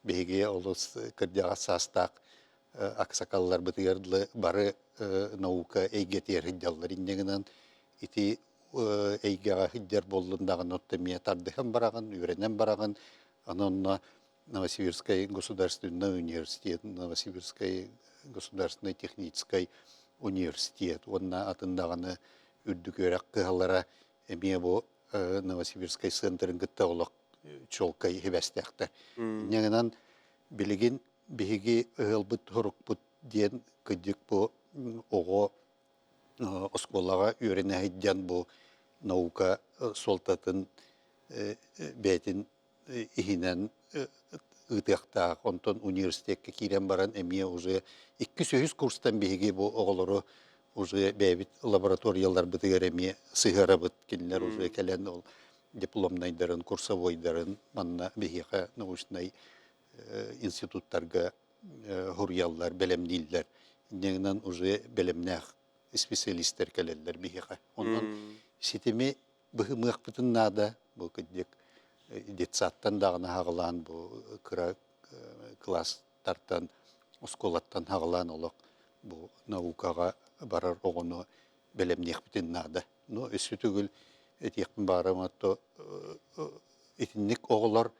S2: биһиги олус кырдьаҕас саастаах аксакалларбытыгар дылы бары наука эйгэтигэр сылдьаллар инньэ гынан ити эйгэҕэ сылдьар буоллун даҕаны оттон эмиэ тардыһан бараҕын үөрэнэн бараҕын аны онно Новосибирскай государственный университет, Новосибирскай государственный техническай университет уонна атын даҕаны үрдүк үөрэх кыһалара эмиэ бу Новосибирскай центрын кытта олох чуолкай сибээстээхтэр. Инньэ гынан билигин биһиги ыһылбыт сорукпут диэн кырдьык бу оҕо оскуолаҕа үөрэнэ сылдьан бу наука суолтатын бэйэтин иһинэн ыытыахтаах. Онтон университекка киирэн баран эмиэ уже иккис-үһүс курстан биһиги бу оҕолору уже бэйэбит лабораторияларбытыгар эмиэ сыһыарабыт. Кинилэр уже кэлэн ол дипломнайдарын, курсовойдарын манна биһиэхэ научнай институттарга суруйаллар, бэлэмнииллэр. Инньэ гынан уже бэлэмнээх специалистэр кэлэллэр биһиэхэ. Онон ситими быһымыахпытын наада. Бу кырдьык детсадтан даҕаны хаҕылаан бу кыра кылаастартан, оскуолаттан хаҕылаан олох бу наукаҕа барар оҕону бэлэмниэхпитин наада. Но өссө төгүл этиэхпин баҕарабын, то итинник оҕолор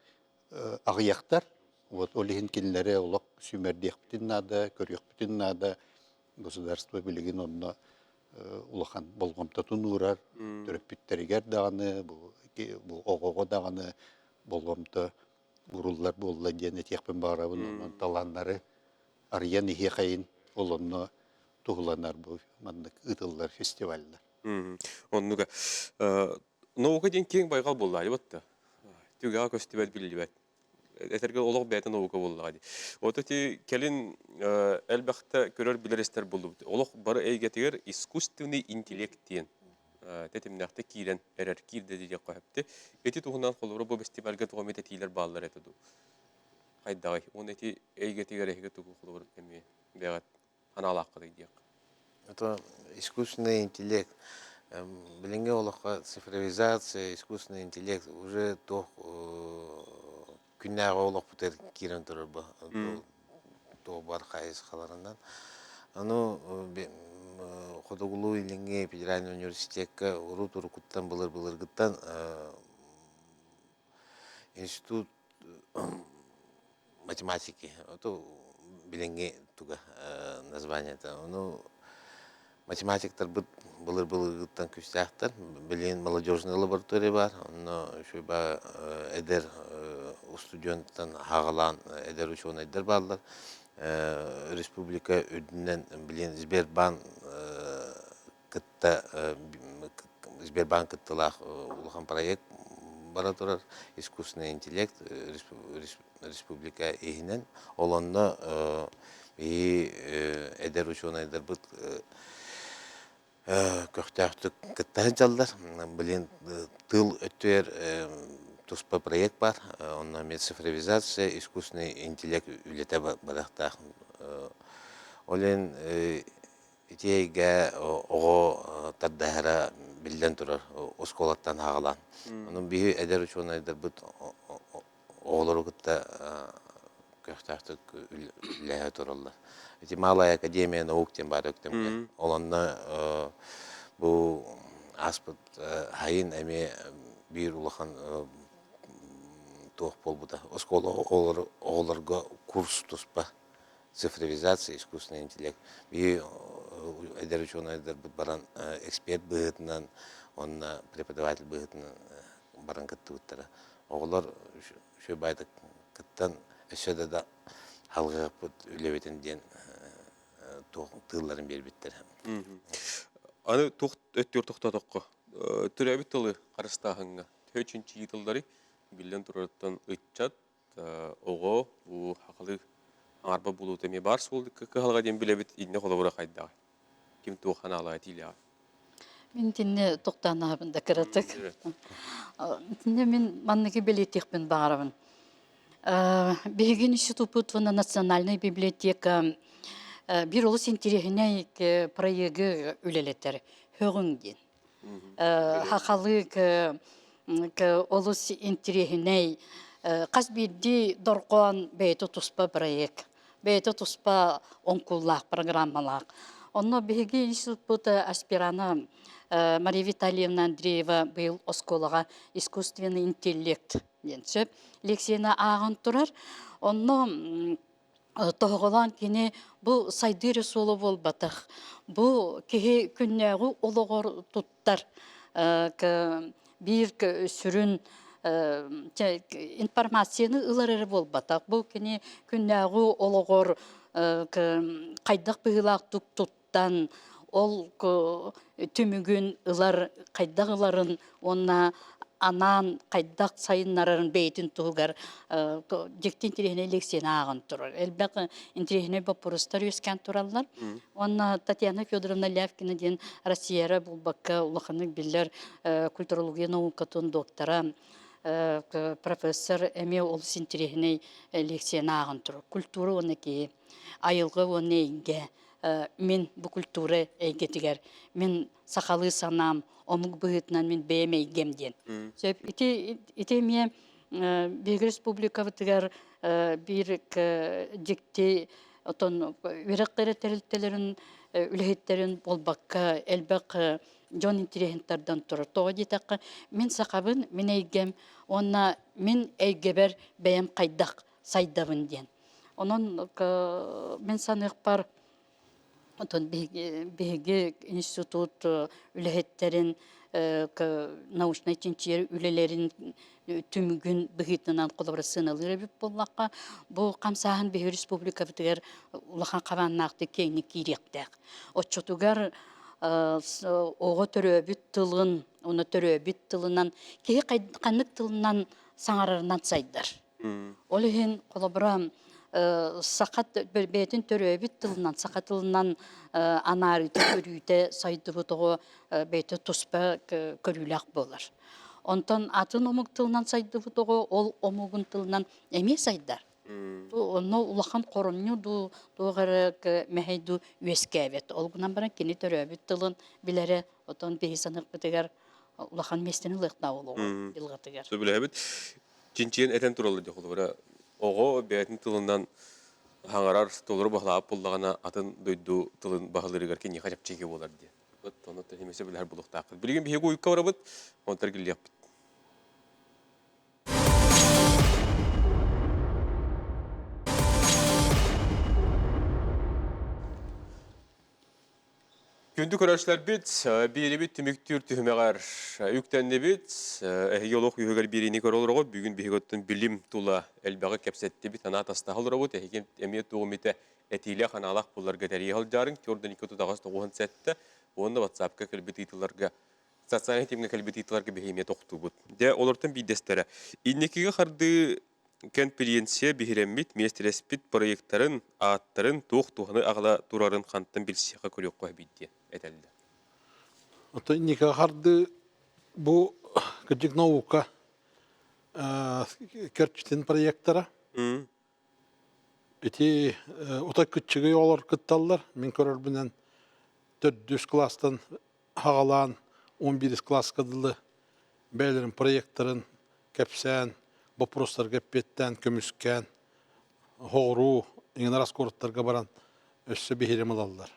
S2: аҕыйахтар. Вот ол иһин кинилэри олох сүүмэрдиэхпитин наада, көрүөхпүтүн наада. Государство билигин онно улахан болҕомтотун уурар, төрөппүттэригэр даҕаны, бу оҕоҕо даҕаны болҕомто ууруллар буолла диэн этиэхпин баҕарабын. Онон талааннары арыйан иһиэхэйин, ол онно туһуланар бу маннык ыытыллар фестиваллар.
S1: Оннуга. Наука диэн киэҥ байҕал буолла, батта. Түгэҕэ көстүбэт биллибэт. Этэргэ олох бэйэтэ наука буоллаҕа дии. Вот эти кэлин элбэхтэ көрөр билэр истэр буллубут. Олох бары эйгэтигэр искусственный интеллект диэн тэтимнээхтик киирэн эрэр киирдэ диэххэ сөптө. Ити туһунан холобура бу фестивальга туох эмит этиилэр бааллар этэ дуу? Хайдаҕый? Уонна ити эйгэтигэр эһиги тугу холобур эмиэ бэйэҕит анаалааххытый диэх.
S3: Это искусственный интеллект. Билиҥҥи олоххо цифровизация, искусственный интеллект уже туох күннээҕи олохпутугар киирэн турар бу туох бар хайысхаларынан. Ону Хотугулуу-Илиҥҥи федеральный университекка урут уруккуттан былыр-былыргыттан институт математики ото билиҥҥи туга названиета ону математиктарбыт былыр былыргыттан күүстээхтэр билигин молодежный лаборатория баар онно үчүгэй эдэр устудьуонтан аҕалаан эдэр учуонайдар бааллар республика үрдүнэн билигин Сбербанк кытта Сбербанк кыттыылаах улахан проект бара турар искусственный интеллект республика иһинэн ол онно биһи эдэр учуонайдарбыт көхтөөхтүк кытта сылдьаллар блин тыл өттүгэр туспа проект бар онно эмиэ цифровизация искусственный интеллект үлэтэ барыахтаах ол иһин Ити эйгэ оҕо тардыһара биллэн турар оскуолаттан аҕалаан. Онон биһи эдэр учуонайдарбыт оҕолору кытта көхтөөхтүк үлэлэһэ тураллар. Ити Малая академия наук диэн баар Өктөмҥө. Ол онно бу ааспыт сайын эмиэ биир улахан туох буолбута. Оскуола оҕолорго курс туспа цифровизация, искусственный интеллект. Биһи эдэр учуонайдарбыт баран эксперт быһыытынан уонна преподаватель быһыытынан баран кыттыбыттара. Оҕолор үчүгэй баайдык кыттан өссө да да халҕыахпыт үлэбитин диэн туох тыылларын биэрбиттэрэ.
S1: Аны туох өттүгэр тохтоотоххо төрөөбүт тылы харыстааһыҥҥа төһө чинчийии тыллары биллэн турарыттан ыччат оҕо бу сахалыы аҥарба буолуута эмиэ баар суол кыһалҕа диэн билэбит иннэ холобура хайдаҕый ким туох анаалаах этиилээҕий
S5: Мин итиннэ тохтооноһобун да кыратык. Итиннэ мин манныгы бэлиэтиэхпин баҕарабын. Биһиги институппут уонна национальнай библиотека Биир олус интириэһинэй проегы үлэлэтэр Һөҕүҥ диэн. Хахалыы олус интириэһинэй хас биирдии дорҕоон бэйэтэ туспа проект, бэйэтэ туспа оҥкуллаах программалаах. Онно биһиги институппут аспирана Мария Витальевна Андреева быйыл оскуолаҕа искусственный интеллект диэн сөп лекцияны ааҕан турар. Онно тоһоҕолоон кини бу сайдыы эрэ суола буолбатах. Бу киһи күннээҕи олоҕор туттар биир сүрүн информацияны ылар эрэ буолбатах. Бу кини күннээҕи олоҕор хайдах быһыылаахтык туттан ол түмүгүн ылар, хайдах ыларын уонна анаан хайдах сайыннарарын бэйэтин туһугар дьикти интириэһинэй лекцияны ааҕан турар. Элбэх интириэһинэй боппуруостар үөскээн тураллар. Уонна Татьяна Федоровна Лявкина диэн Россияра булбакка улаханнык биллэр культурология наукатын доктора, профессор эмиэ олус интириэһинэй лекцияны ааҕан турар. Культура уонна киһи, айылҕа уонна эйгэ мин бу культура эйгэтигэр мин сахалыы санаам омук быһыытынан мин бэйэм эйгэм диэн. Сөп ити ити эмиэ биһиги республикабытыгар биир дьикти отон үөрэх тэрилтэлэрин үлэһиттэрин буолбакка элбэх дьон интириэһин тардан турар. Тоҕо диэтэххэ мин сахабын, мин эйгэм уонна мин эйгэбэр бэйэм хайдах сайдабын диэн. Онон мин саныахпар, отон биһиги институт үлэһиттэрин научнай чинчийэр үлэлэрин түмүгүн быһыытынан холобура сыаналыыр эбит буоллахха, бу хамсааһын биһиги республикабытыгар улахан хабааннаахтык киэҥник киириэхтээх. Оччотугар оҕо төрөөбүт тылын, уонна төрөөбүт тылынан киһи ханнык тылынан саҥарарынан сайдар. Ол иһин, холобура, саха бэйэтин төрөөбүт тылынан, саха тылынан анаарыыта, көрүүтэ сайдыбыт оҕо бэйэтэ туспа көрүүлээх буолар. Онтон атын омук тылынан сайдыбыт оҕо ол омугун тылынан эмиэ сайдар. Онно улахан хоромньу дуу, туох эрэ мэһэй дуу үөскээбэт. Ол гынан баран кини төрөөбүт тылын билэрэ, отон биһи саныахпытыгар улахан миэстэни ылыахтаах ол оҕо дьылҕатыгар.
S1: Сөбүлэһэбит. Чинчийэн этэн тураллар дии холобура оҕо бэйэтин тылынан хаҥарар толору баһылаабыт буоллаҕына атын дойду тылын баһылыырыгар киниэхэ чэпчэки буолар диэн. Вот ону эмиэ билэр булуохтаахпыт. Билигин биһиги уйукка барабыт, онтон эргиллиэхпит. Күндү көрөөччүлэрбит, биэрибит түмүктүүр түһүмэҕэр үктэннибит. Эһиги олох үһүгэр биэриини көрө олороҕут. Бүгүн биһиги оттон билим тула элбэҕи кэпсэттибит, санаа тастаһа олоробут. Эһиги эмиэ туох эмитэ этиилээх, анаалаах булларга тэрийэ сылдьаарыҥ. Төрдөн 2 9 97 уонна WhatsApp-ка кэлбит ыйытыыларга социальнай тимҥэ кэлбит ыйытыыларга биһиги эмиэ тохтуубут. Дьэ, олортон биирдэстэрэ. Инникигэ хардыы Кэмпириэнсийэ биһирэммит, миэстэлэспит проектарын, ааттарын, туох туһаны аҕала турарын хантан билсиэххэ көрүөххэ эбит диэн этэллэр.
S4: Оттон инники хардыы бу кырдьык наука керчитин проектора. Ити отой кыччыгый оҕолор кытталлар. Мин көрөрбүнэн төрдүс класстан аҕалаан 11 класска дылы бэйэлэрин проектарын кэпсээн, боппуруостарга эппиэттээн, көмүскээн, хоҕуруу иҥин раскорттарга баран өссө биһирэм ылаллар.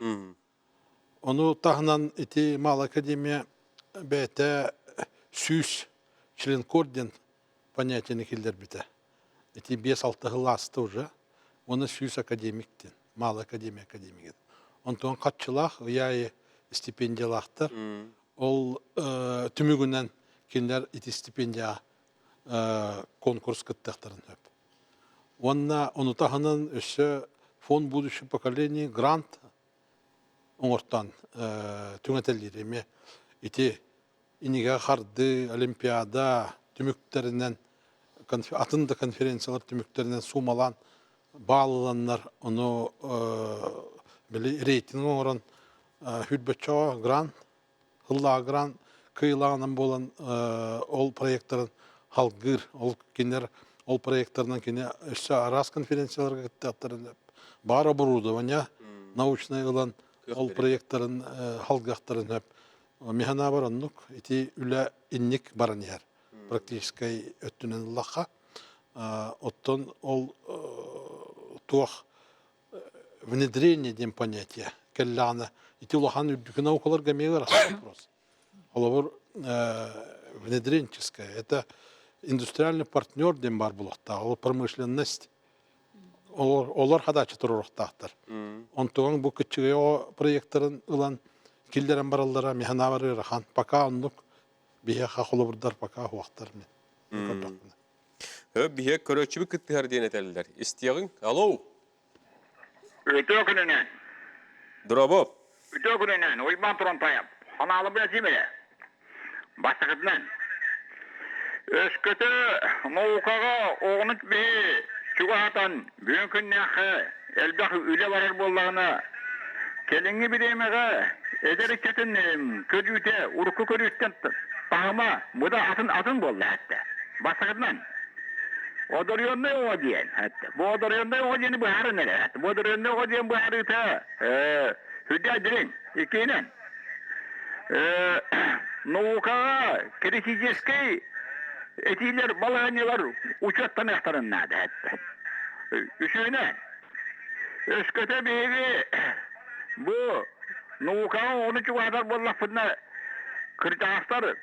S4: Ону таһынан ити Малая академия бэйэтэ 100 членкор диэн понятиены киллэрбитэ. Ити 5-6 сыл ааста уже. Уонна 100 академик диэн, Малая академия академига. Онтон хаччылаах ый аайы стипендиялаахтар. Ол түмүгүнэн кинилэр ити стипендияҕа конкурс кыттыахтарын сөп. Уонна ону таһынан өссө фонд будущего поколения грант оҥортоон түҥэтэллиир эмиэ ити инигэ харды олимпиада түмүктэринэн атын да конференциялар түмүктэринэн суумалаан баалланнар ону били рейтинг оҥорон хүрбөччөҕө грант ыллаа грант кыайылааҕынан буолан ол проектарын халгыыр ол кинилэр ол проектарынан кини өссө араас конференцияларга кыттыахтарын баар оборудование. Научнай ылан ол проекттарын халгахтарын хөп. Механабар оннук ити үлэ инник баран иһэр. Практическай өттүнэн ыллахха. Оттон ол туох внедрение диэн понятие кэллэҕинэ ити улахан үрдүкү наукаларга эмиэ ыарахан вопрос. Холобур, внедренческое, это индустриальный партнер диэн баар буолуохтаах, ол промышленность олор, олор хадааччы туруорухтаахтар. Онтуган бу кыччыгай оҕо проекттарын ылан киллэрэн бараллара механавар ыарахан. Пока оннук биһиэхэ холобурдар пока уохтар мин көрдөхпүнэ.
S1: Биһиэ көрөөччүбүт кыттыһар диэн этэллэр. Истиэҕиҥ. Алло.
S7: Үтүө күнүнэн.
S1: Дорообо.
S7: Үтүө күнүнэн, Уйбаан Турантаев. Ханаалыбын этиим эрэ. Бастакытынан, өскөтө наукаҕа оҕону биһи чугаһатан бүгүн күннээххэ элбэх үлэ барар буоллаҕына, кэлиҥҥи бириэмэҕэ эдэр ыччатын көрүүтэ урукку көрүүттэн таһыма быда атын атын буолла этэ. Бастакытынан, Одорионнай оҕо диэн. Бу одорионнай оҕо диэни быһааран эрэ. Бу одорионнай оҕо диэн быһаарыыта сүрдээх дириҥ. Иккиһинэн, наукаҕа критическэй этиилэр балаһыанньалар учуоттаныахтарын наада этэ. Үсүһүнэн, өскөтө биһиги бу наукаҕа оҕону чугаһатар буоллахпытына, кырдьаҕастар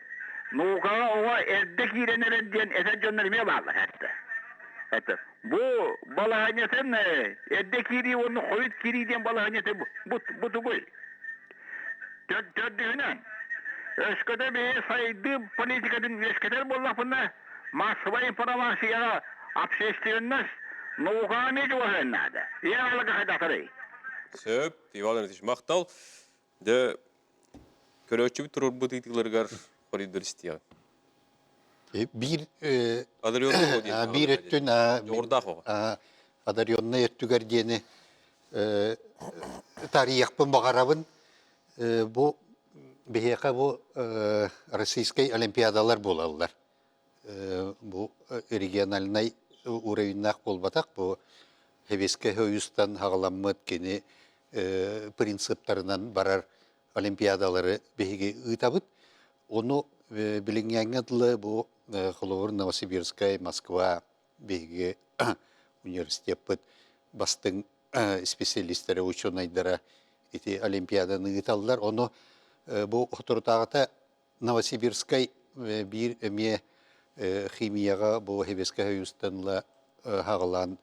S7: наукаҕа оҕо эрдэ киирэн эрэр диэн этэр дьоннор эмиэ бааллар этэ. Это бу балаһыанньатын эрдэ киирии уонна хойут киирии диэн балаһыанньата бу, бу тугуй? Төрдүһүнэн, өскөтө биһи сайдыы политикатын үөскэтэр буоллахпына, маассабай информацияҕа общественность наукаҕа эмиэ чугаһыан наада. Ийэ аҕаларга хайдахтарый?
S1: Сөп, Иван Иванович, махтал. Дьэ, көрөөччүбүт туруорбут ыйытыыларыгар хоруйдур истиэҕиҥ.
S2: Биир биир өттүн
S1: Дьоҕурдаах оҕо.
S2: Одареннай өттүгэр диэни тарыйыахпын баҕарабын. Бу биһиэхэ бу российскай олимпиадалар буолаллар. Бу региональнай уровеннаах буолбатах, бу Сэбиэскэй Союзтан хаҕаламмыт кини принциптарынан барар олимпиадалары биһиги ыытабыт. Ону билиҥҥээҥҥэ дылы бу холобур Новосибирскай, Москва биһиги университеппыт бастыҥ специалистара, учуонайдара ити олимпиаданы ыыталлар. Ону бу соторутааҕыта Новосибирскай биир эмиэ химияҕа бу Сэбиэскэй Союзтан ыла хаҕылаан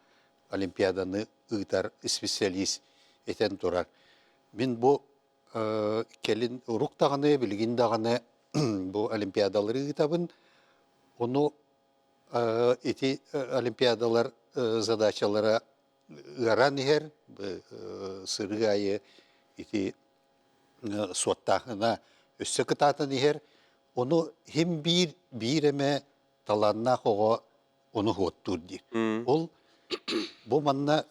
S2: олимпиаданы ыытар специалист этэн турар. Мин бу кэлин урук даҕаны, билигин даҕаны бу олимпиадалары ыытабын. Ону ити олимпиадалар задачалара ыараан иһэр, сырыы аайы ити суоттааһына өссө кытаатан иһэр. Ону хим биир биир эмэ талааннаах оҕо ону уоттуур диир. Ол бу манна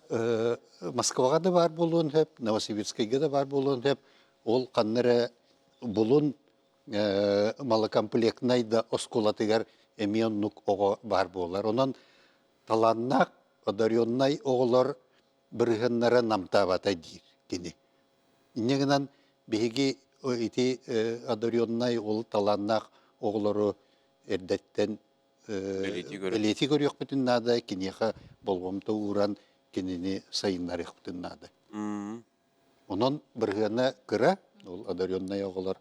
S2: Москваҕа да баар буолуон сөп, Новосибирскайга да баар буолуон сөп. Ол ханна эрэ булун малокомплектнай да оскуолатыгар эмиэ оннук оҕо баар буолар. Онон талааннаах, одареннай оҕолор бырыһыаннара намтаабата диир кини. Инньэ гынан биһиги ити одареннай ол талааннаах оҕолору эрдэттэн бэлиэтии көрүөхпүтүн наада, киниэхэ болҕомто ууран кинини сайыннарыахпытын наада. Онон бырыһыана кыра, ол одареннай оҕолор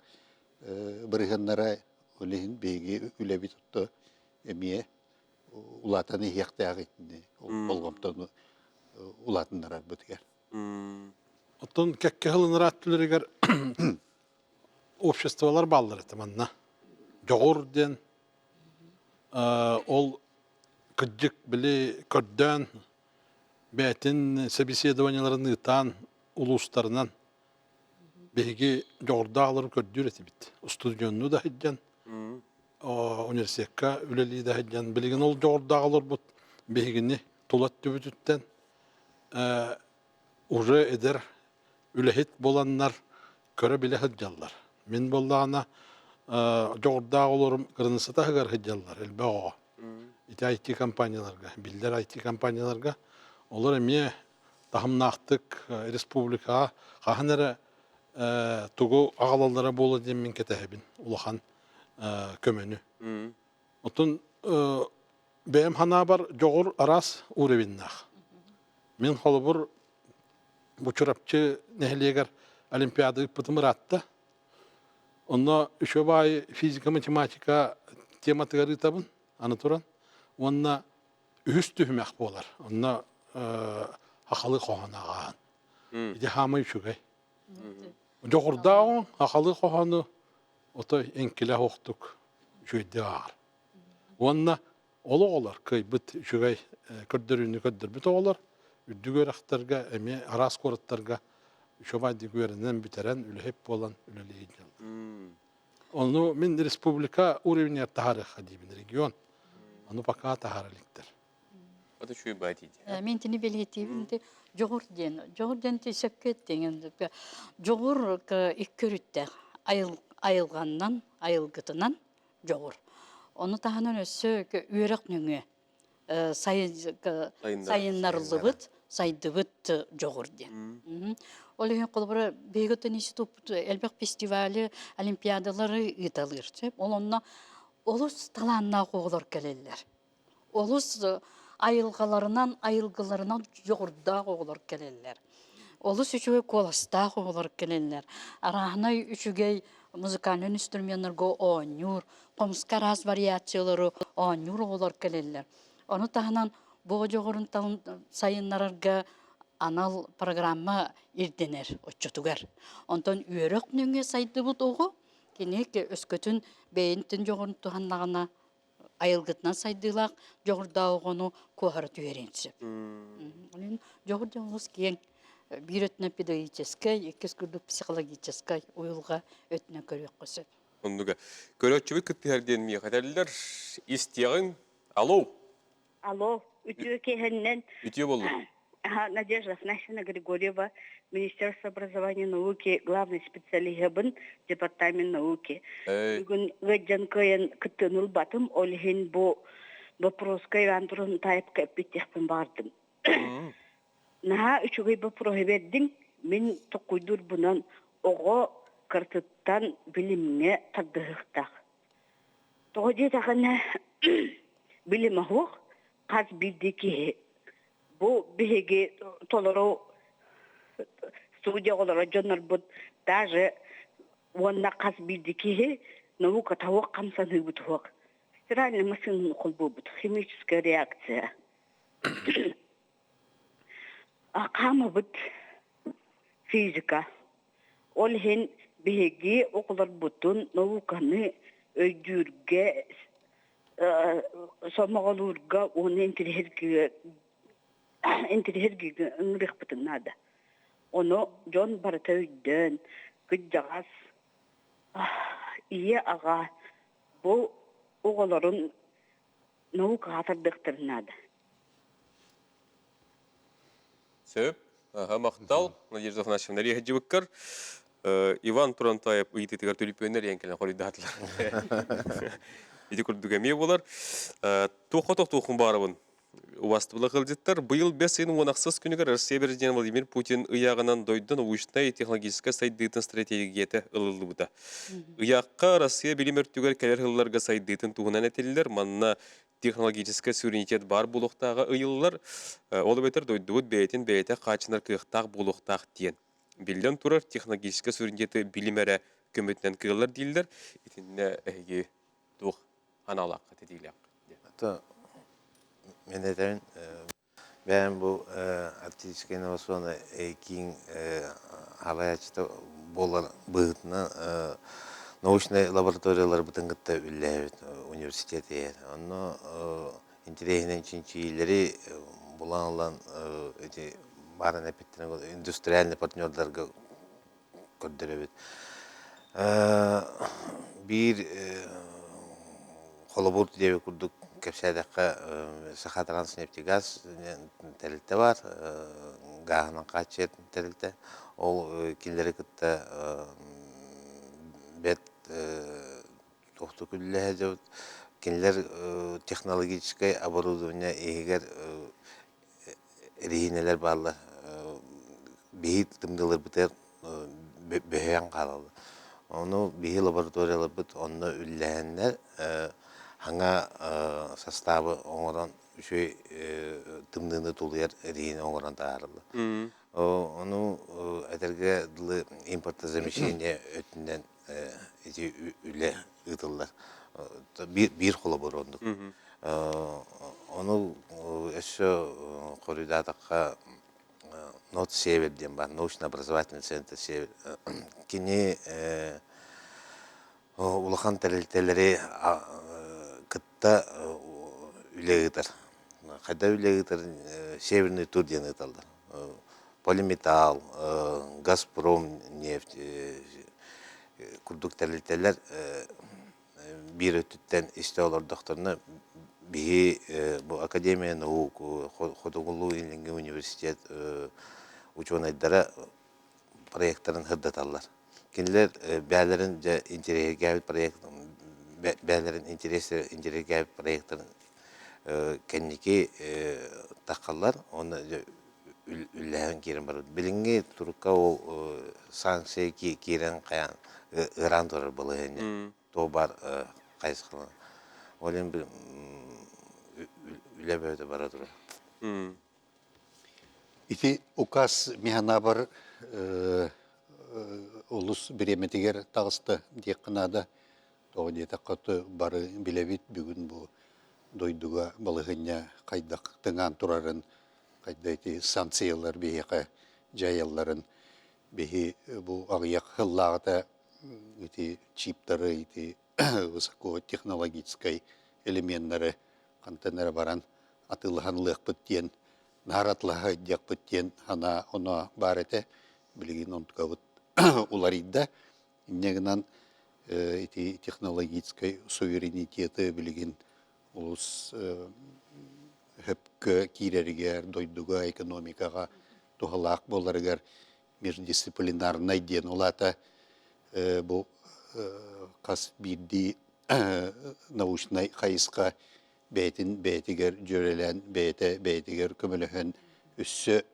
S2: бырыһыаннара ол иһин биһиги үлэбит отто эмиэ улаатан иһиэхтээх итини болҕомтону улаатыннарарбытыгар.
S4: Оттон кэккэ сылын ырааттыларыгар обществолар бааллар этэ манна. Дьоҕур диэн ол кырдьык били көрдөөн бэйэтин собеседованиеларын ыытаан улуустарынан биһиги дьоҕурдаах көрдүүр этибит. Устудьуоннуу да сылдьан, университекка үлэлии да сылдьан, билигин ол дьоҕурдаах олорбут биһигини тула өттүбүтүттэн уже эдэр үлэһит буоланнар көрө-билэ сылдьаллар. Мин буоллаҕына дьоҕурдаах олорум кырыныса таһыгар сылдьаллар элбэх оҕо. Ити IT компанияларга, биллэр IT компанияларга олор эмиэ. таһымнаахтык республикаҕа хаһан эрэ тугу аҕалаллара буолуо диэн мин кэтэһэбин улахан көмөнү. Оттон бэйэм санаабар дьоҕур араас уровеннаах. Мин холобур бу Чурапчы нэһилиэгэр олимпиада ыыппытым ыраатта. Онно үчүгэй баайы физика, математика тематыгар ыытабын аны туран. Уонна үһүс түһүмэх буолар. Онно хахалы хоһоон ааҕаһын. Ити хаамай үчүгэй. Дьоҕурдааҕыҥ хахалы хоһоону отой эҥкилэ суохтук үчүгэйдик ааҕар. Уонна ол оҕолор кыайбыт үчүгэй көрдөрүүнү көрдөрбүт оҕолор үрдүк үөрэхтэргэ эмиэ араас куораттарга үчүгэйдик үөрэнэн бүтэрэн үлэһит буолан үлэлии сылдьаллар. Ону мин республика уровеньгар таһаарыахха диибин регион. Ону пока таһаара иликтэр.
S1: Это үчүгэй баа дии.
S5: Мин итини бэлиэтиибин дьоҕур диэн. Дьоҕур диэн сөпкө эттиҥ. Дьоҕур икки өрүттээх. Айылҕаннан, айылгытынан дьоҕур. Ону таһынан өссө үөрэх нөҥүө сайыннарыллыбыт, сайдыбыт дьоҕур диэн. Ол иһин холобура биһиги институппут элбэх фестивали, олимпиадалары ыыталыыр. Ол онно олус талааннаах оҕолор кэлэллэр. Олус айылҕаларынан, айылгыларынан дьоҕурдаах оҕолор кэлэллэр. Олус үчүгэй куоластаах оҕолор кэлэллэр. Арааһынай үчүгэй музыкальнай инструменнарга оонньуур, хомуска араас вариациялары оонньуур оҕолор кэлэллэр. Ону таһынан бу дьоҕурун сайыннарарга анал программа ирдэнэр оччотугар. Онтон үөрэх нөҥүө сайдыбыт оҕо кини өскөтүн бэйэтин дьоҕурун туһаннаҕына айылгытынан сайдыылаах дьоҕурдаах оҕону куоһара түһэриэн сөп. Онон дьоҕур диэн олус киэҥ. Биир өттүнэн педагогическай, иккис курдук психологическай уйулҕа өттүнэн көрүөххэ сөп.
S1: Оннуга. Көрөөччүбүт кыттыһар диэн миэхэ этэллэр. Истиэҕиҥ. Алло.
S8: Алло, үтүө киэһэннэн.
S1: Үтүө буоллун.
S8: Надежда Афанасьевна Григорьева, Министерство образования и науки, главный специалиһыбын, Департамент науки. Бүгүн ыадьан кыайан кыттыыны ылбатым, ол иһин бу вопроска Иван Турунтаевка эппиттиэхпин баҕардым. Наһаа үчүгэй боппуруоһу биэрдиҥ. Мин токкуйдуурбунан оҕо кыратыттан билимҥэ тардыһыахтаах. Тоҕо диэтэххинэ, билим оһох хас биирдии киһи бу биһиги толору студия оҕолоро дьоннорбут даже уонна хас биирдии киһи наука того хамсаныыбыт уһук стиральный массыынаны холбуубут химическая реакция хаамабыт физика Ол иһин биһиги оҕолорбутун науканы өйдүүргэ, сомоҕолуурга уонна интэриэһиргииргэ ыҥырыахпытын наада. Ону дьон барыта өйдөөн, кырдьаҕас ийэ-аҕа бу оҕолорун наукаҕа тардыахтарын наада.
S1: Сөп. Аха, махтал, Надежда Афанасьевна Рехадьыбыккар. Иван Турантаев ыйытыытыгар түлүпүөннэр иэн кэлэн хоруйдаатылар. Ити курдук эмиэ буолар. Туохха тохтуохпун баарабын. Убастыбыла кылдьыттар быйыл бэс ыйын уон ахсыс күнүгэр Россия президент Владимир Путин ыйааҕынан дойду научнай технологическай сайдыытын стратегията ылыллыбыта. Ыйаахха Россия билим өртүгэр кэлэр сылларга сайдыытын туһунан этиллэр. Манна технологическай суверенитет баар буолуохтааҕа ыйыллар. Ол эбэтэр дойдубут бэйэтин бэйэтэ хааччынар кыахтаах буолуохтаах диэн. Биллэн турар, технологическай суверенитеты билим эрэ көмөтүнэн кыаллар дииллэр. Итиннэ эһиги туох аналаахха тэтиилээх диэн.
S3: Это мен этэбин Бэйэм бу Арктическай инновационнай киин салайааччыта буолар быһыытынан научнай лабораторияларбытын кытта үлэлээбит университет иһэр. Онно интэриэһинэй чинчийиилэри булан ылан ити баарын эппиттэрин индустриальный партнердарга көрдөрөбүт. Биир холобур диэбит курдук кэпсээтэххэ, Сахатранснефтегаз тэрилтэ баар, гааһынан хааччыйар тэрилтэ. Ол кинилэри кытта бэрт тохту үлэлэһэ дьабыт. Кинилэр технологическай оборудование иһигэр эрэһиинэлэр бааллар. Биһи тымныыларбытыгар бөһүйэн хаалаллар. Ону биһи лабораторияларбыт онно үллэһэннэр хаҥа састаабы оҥорон үчүгэй тымныыны тулуйар эриһини оҥорон таһаараллар. Ону этэргэ дылы импортозамещение өттүнэн ити үлэ ыытыллар. Биир холобур оннук. Ону өссө хоруйдаатахха НОТ Север диэн баар, научно-образовательный центр Север. Кини улахан тэрилтэлэри кытта үлэ ыытар. Хайда үлэ ыытар Северный тур диэн ыыталлар. Полиметалл, Газпром нефть курдук тэрилтэлэр биир өттүттэн истэ олордохторуна биһи бу Академия наук, Хотугулуу-Илиҥҥи университет учуонайдара проектарын сырдаталлар. Кинилэр бэйэлэрин дьэ интэриэһиргээбит проект бэйэлэрин интэриэһиргээбит проектарын кэнники таххаллар уонна үллэһэн киирэн барбыт. Билиҥҥи турукка ол санкция киирэн хайаан ыараан турар балаһыанньа. Туох баар хайысхалар. Ол иһин үлэ бөҕөтө бара турар.
S2: Ити указ миһанабар олус бириэмэтигэр таҕыста диэххэ наада. Тоҕо диэтэххэ бары билэбит бүгүн бу дойдуга балаһыанньа хайдах тыҥаан турарын, хайда ити санкциялар биһиэхэ дьайалларын биһи бу аҕыйах сыллааҕыта ити чиптары, ити высокотехнологическай элеменнары хантан эрэ баран атыылаһан ылыахпыт диэн наар атылаһа диэхпит диэн санаа оно баар этэ. Билигин онтукабыт уларыйда. Инньэ гынан ити технологическай суверенитеты билигин олус хөпкө киирэригэр, дойдуга, экономикаҕа туһалаах буоларыгар междисциплинарнай диэн ол аата бу хас биирдии научнай хайысха бэйэтин бэйэтигэр дьүөрэлээн, бэйэтэ бэйэтигэр көмөлөһөн өссө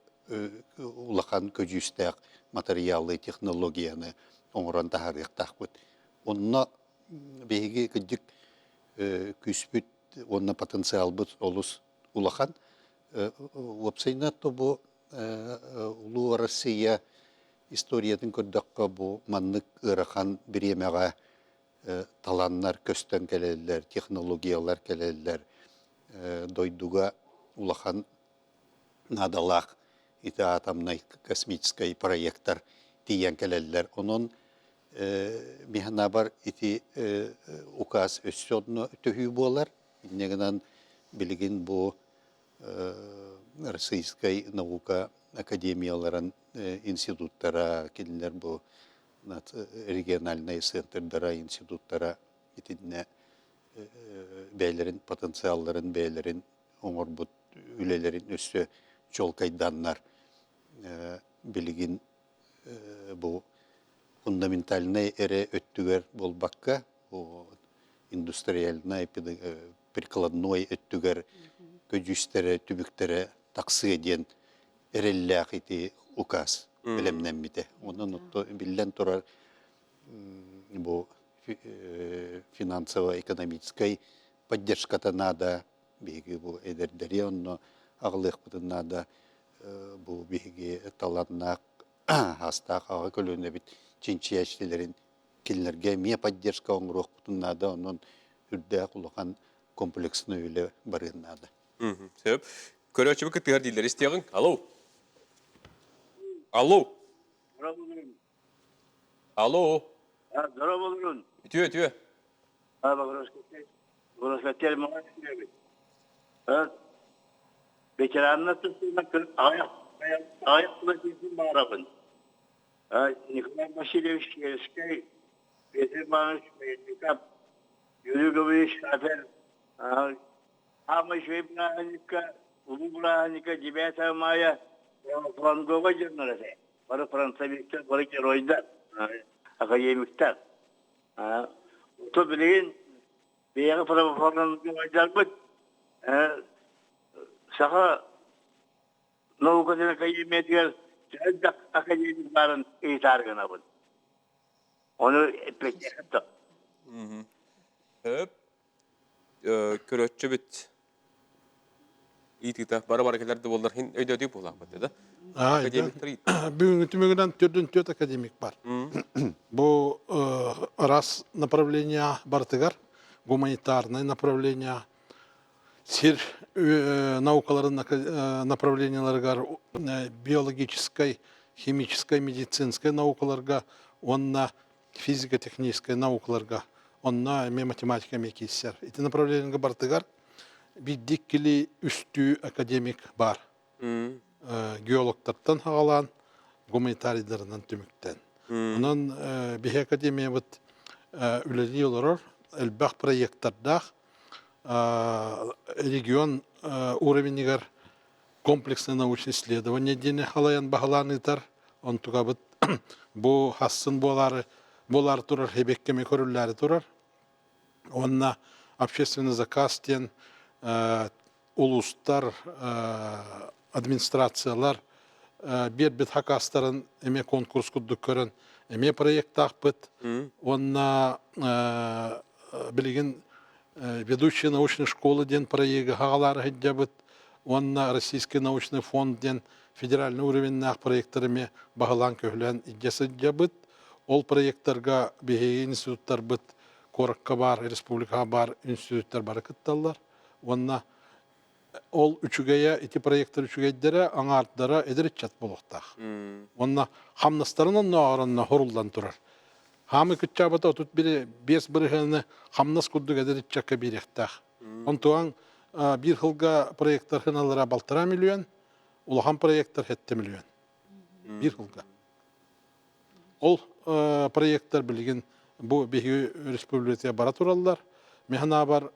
S2: улахан көдьүүстээх матырыйаалы, технологияны оҥорон таһаарыахтаахпыт. Онно биһиги кырдьык күүспүт уонна потенциалбыт олус улахан. Уопсайынан то бу Улуу Россия историятын көрдөххө бу маннык ыарахан бириэмэҕэ таланнар көстөн кэлэллэр, технологиялар кэлэллэр, дойдуга улахан наадалаах ити атомнай космическай проектар тиийэн кэлэллэр. Онон миһанабар ити указ өссө онно төһүү буолар. Инньэ гынан билигин бу Российскай наука академияларын институттара, кинилэр бу региональнай центрдара, институттара итиннэ бэйэлэрин потенциалларын, бэйэлэрин оҥорбут үлэлэрин өссө чуолкайданнар билигин бу фундаментальнай эрэ өттүгэр буолбакка, индустриальнай, прикладной өттүгэр көдьүүстэрэ, түбүктэрэ тахсыа диэн эрэллээх ити указ бэлэмнэммитэ. Онон биллэн турар бу финансово-экономическай поддержката наада. Биһиги бу эдэрдэри онно аҕалыахпытын наада. Бу биһиги таланнаах аастаах аҕа көлүөнэбит чинчийээччилэрин кинилэргэ эмиэ поддержка оҥоруохпутун наада. Онон үрдээх улахан комплекснай үлэ барыан наада.
S1: Сөп. Көрөөччүбүт кыттыһар дииллэр истиэҕиҥ. Алло. Алло. Алло.
S7: Здорово,
S1: Үтүө, үтүө.
S7: Ветераннар тустууна аҕыйах тыла тиийдим баҕарабын. Николай Васильевич Киевскэй, Петр Иванович Мельников, Юрий Гаврилович Шафер, Аама үчүгэй бырааһынньыкка, улуу бырааһынньыкка Девятое мая фланговай дьоннор этэ. Бары фронтовиктар, бары геройдар, академиктар. То билигин биһиэхэ правоохранителларбыт саха наукатын академиятыгар Элбэх академик баарын ыйытаары гынабын. Ону эппиэттиэххэ да.
S1: Хөп. Көрөччүбүт. Ыйытыыта бары-бары кэлэр да буоллар хин өйдөтүү буолаахпыт да. Академиктар
S4: Бүгүҥҥү түмүгүнэн төрдүн түөрт академик бар. Бу раз направление барытыгар гуманитарное направление сир наукаларын направлениеларыгар биологическай, химическай, медицинскай наукаларга уонна физико-техническай наукаларга онно эмиэ математика эмиэ киирсэр. Ити направлениега барытыгар биирдии-иккилии үстүү академик баар. Геологтартан хаҕалаан гуманитарийдарынан түмүктэн. Онон биһи академиябыт үлэлии олорор, элбэх проекттардаах, регион уровенигар комплексное научное исследование диэни халайан баһылаан ыытар. Онтукабыт бу хассын буолаары буолаары турар хэбиэккэми көрүллээри турар. Уонна общественный заказ диэн улуустар, администрациялар биэрбит хакаастарын эмиэ конкурс курдук көрөн эмиэ проектаахпыт. Уонна билигин ведущая научной школы диэн проегы хаҕалаары сылдьабыт уонна Российский научный фонд диэн федеральный уровеннаах проектары эмиэ баһылаан-көһүлээн илдьэ сылдьабыт. Ол проектарга биһиги институттарбыт куоракка баар, республикаҕа баар институттар бары кытталлар. Уонна ол үчүгэйэ, ити проектар үчүгэйдэрэ, аҥаардара эдэр ыччат буолуохтаах. Уонна хамнастарын оннооҕор онно хоруллан турар. Хаамыы кыччаабата 35 бырыһыаны хамнас курдук эдэр ыччакка биэриэхтээх. Онтуган биир сылга проектар хыналара 1,5 миллион, улахан проектар 7 миллион. Биир сылга. Ол проектар билигин бу биһиги республикаҕа бара тураллар. Мин санаабар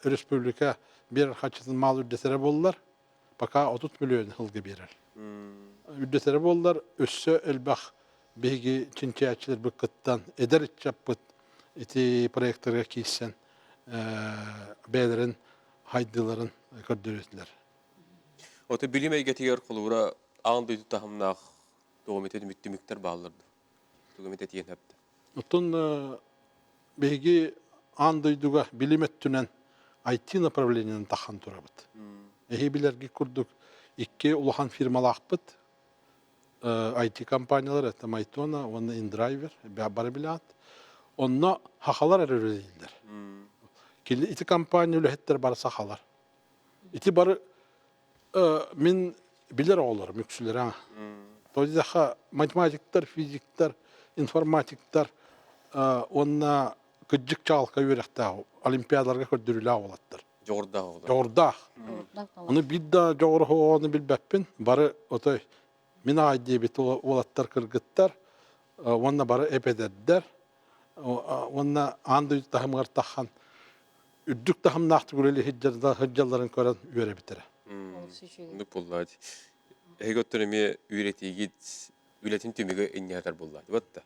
S4: республика биэрэр харчытын мал үрдэтэрэ буоллар, пока 30 миллион сылга биэрэр. Үрдэтэрэ буоллар, өссө элбэх биһиги чинчийээччилэрбит кыттан, эдэр ыччаппыт ити проектарга киирсэн бэйэлэрин хайдыыларын көрдөрүтүлэр.
S1: Ото билим эйгэтигэр холобура аан дойду таһымнаах тугу эмит түмүктэр бааллар дуо? Тугу эмит этиэн сөптө?
S4: Оттон биһиги аан дойдуга билим өттүнэн IT направлениенан тахан турабыт. Эһи билэргит курдук икки улахан фирмалаахпыт. IT компаниялар это Майтона уонна InDriver бары билэҕит. Онно хахалар эрэ үлэлииллэр. Ити компания үлэһиттэр бары сахалар. Ити бары мин билэр оҕолорум үксүлэрэ. Тоҕо математиктар, физиктар, информатиктар уонна кырдьык чаҕылхай үөрэхтээх олимпиадаларга көрдөрүүлээх уолаттар.
S1: Дьоҕурдаах оҕолор.
S4: Дьоҕурдаах. Ону биир да дьоҕур оҕону билбэппин. Бары отой мин аҕай диэбит уолаттар кыргыттар уонна бары эп-эдэрдэр уонна аан дойду таһымыгар таххан үрдүк таһымнаахтык үлэлии сылдьалларын көрөн үөрэбитэрэ.
S1: Оннук буоллаат. Эһиги оттон эмиэ үөрэтиигит үлэтин түмүгэ инньэһэтэр буоллаат. Батта.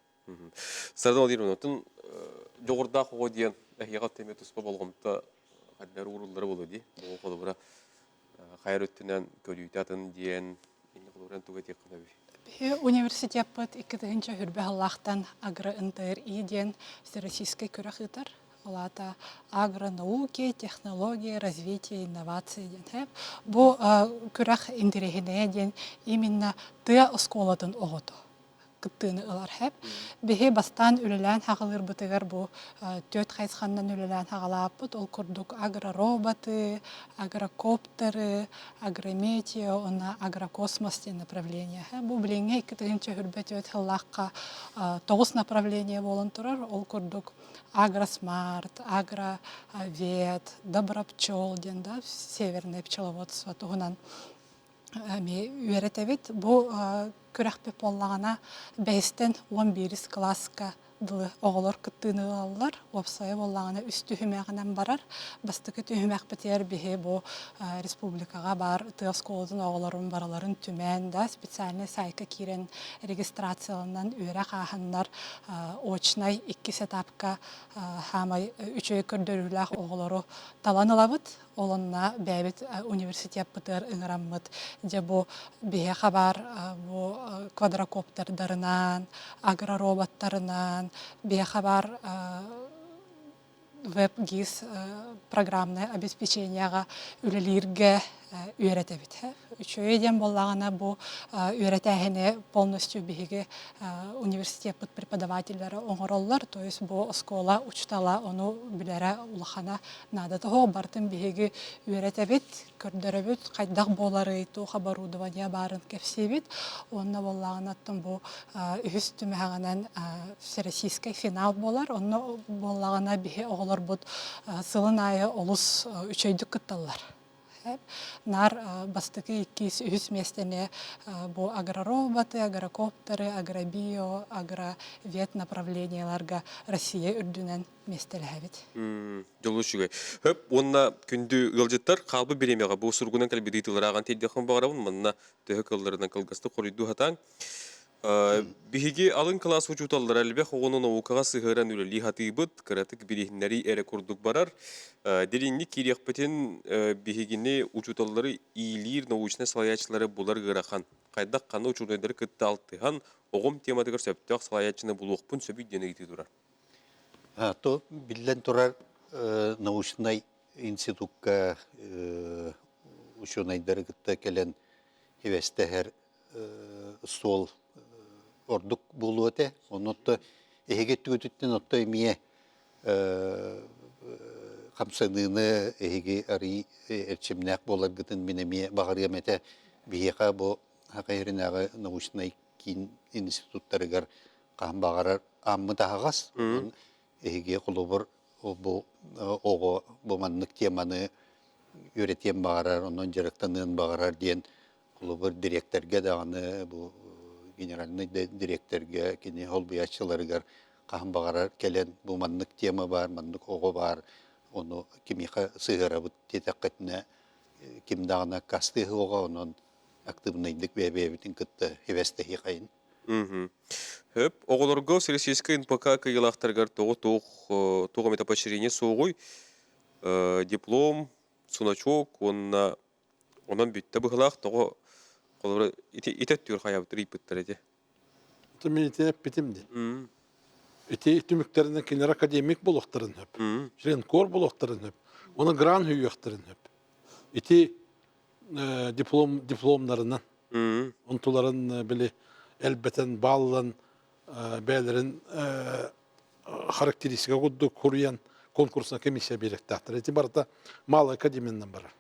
S1: Сардан олир онотун дьоҕурдаах оҕо диэн эһиэхэ оттон эмиэ туспа болҕомто хаддар ууруллара буолуо дии. Бу холобура хайар өттүнэн көрүүтэ атын диэн инне холобуран тугу этиэххин эбий?
S6: Биһи университеппыт 2020 сыллаахтан агро-НТРИ диэн всероссийскай күрэх ыытар. Ол аата агронауки, технология, развитие, инновации диэн. Бу күрэх интэриэһинэйэ диэн именно тыа оскуолатын оҕото кыттыыны ылар хэп. Биһи бастаан үлэлээн хаҕалыырбытыгар бу түөрт хайысханнан үлэлээн хаҕалааппыт. Ол курдук агророботы, агрокоптеры, агрометео уонна агрокосмос диэн направление. Бу билиҥҥи 2024 сыллаахха тоҕус направление буолан турар. Ол курдук агросмарт, агровет, добропчел диэн да северное пчеловодство туһунан эмиэ үөрэтэбит. Бу күрэхпит буоллаҕына бэһистэн 11 кылааска дылы оҕолор кыттыыны ылаллар. Уопсайа буоллаҕына үс түһүмэҕинэн барар. Бастакы түһүмэхпитигэр биһи бу республикаҕа баар тыа оскуолатын оҕолорун барыларын түмэн да специальный сайтка киирэн регистрацияланан үөрэх ааһаннар очнай иккис этапка хаамай үчүгэй көрдөрүүлээх оҕолору талан ылабыт. Ол онно бэйэбит университеппытыгар ыҥыраммыт дьэ бу биһиэхэ баар бу квадрокоптердарынан, агророботтарынан, биһиэхэ баар веб-гиз программное обеспечениеҕа үлэлииргэ үөрэтэбит. Үчүгэй диэн буоллаҕына бу үөрэтээһини полностью биһиги университеппыт преподавателлэрэ оҥороллор, то есть бу оскуола учуутала ону билэрэ улахана наадата суох. Барытын биһиги үөрэтэбит, көрдөрөбүт, хайдах буоларый, туох оборудование баарын кэпсиибит. Уонна буоллаҕына оттон бу үһүс түмэҕинэн всероссийскай финал буолар. Онно буоллаҕына биһи оҕолорбут сылын аайы олус үчүгэйдик кытталлар. Наар бастакы, иккис, үһүс миэстэни бу агророботы, агрокоптеры, агробио, агровет направлениеларга Россия үрдүнэн миэстэлэһэбит.
S1: Дьолу үчүгэй. Хөп уонна күндү ыалдьыттар хаалбыт бириэмэҕэ бу суругунан кэлбит ыйытыылары ааҕан тиэрдиэхпин баҕарабын. Манна төһө кылларынан кылгастык хоруйдуу сатааҥ. Биһиги алын кылаас учууталлара элбэх оҕону наукаҕа сыһыаран үлэлии сатыыбыт, кыратык билиһиннэрии эрэ курдук барар. Дириҥник киириэхпитин биһигини учууталлары иилиир научнай салайааччылары булар ыарахан. Хайдах ханна учуонайдары кытта алтыһан, оҕом тематыгар сөптөөх салайааччыны булуохпун сөбүй диэн ыйытыы турар.
S2: То биллэн турар научнай институкка учуонайдары кытта кэлэн хивэстэһэр суол ордук буолуо этэ. Онно эһиги өттүгүтүттэн отто эмиэ хамсаныыны эһиги арый эрчимнээх буоларгытын мин эмиэ баҕарыам этэ. Биһиэхэ бу Саха сиринээҕи научнай киин институттарыгар хаһан баҕарар ааммыт аһаҕас. Онон эһиги холобур бу оҕо бу маннык теманы үөрэтиэн баҕарар, онон дьарыктаныан баҕарар диэн холобур дириэктэргэ даҕаны бу генеральнай дириэктэргэ кини холбуйааччыларыгар хаһан баҕарар кэлэн бу маннык тема баар, маннык оҕо баар, ону кимиэхэ сыһыарабыт диэтэххитинэ ким даҕаны аккаастыа суоҕа, онон актыыбынайдык бэйэ-бэйэбитин кытта хибэстэһиэхэйин.
S1: Хөп, оҕолорго Всероссийскай НПК кыайыылаахтарыгар тоҕо туох туох эмит поощрение суоҕуй? Диплом, суначок уонна Онон бүттэ быһылаах тоҕо холобура ити ити өттүгэр хайаабыттар ыйпыттар ити.
S4: Это мин ити эппитим дии. Ити түмүктэринэн кинилэр академик буолуохтарын сөп. Членкор буолуохтарын сөп. Уонна грант үүйүөхтэрин сөп. Ити диплом дипломнарынан онтуларын били элбэтэн бааллан бэйэлэрин характеристика курдук хуруйан конкурсна комиссия биэрэктээхтэр. Ити барыта малая академиянан барар.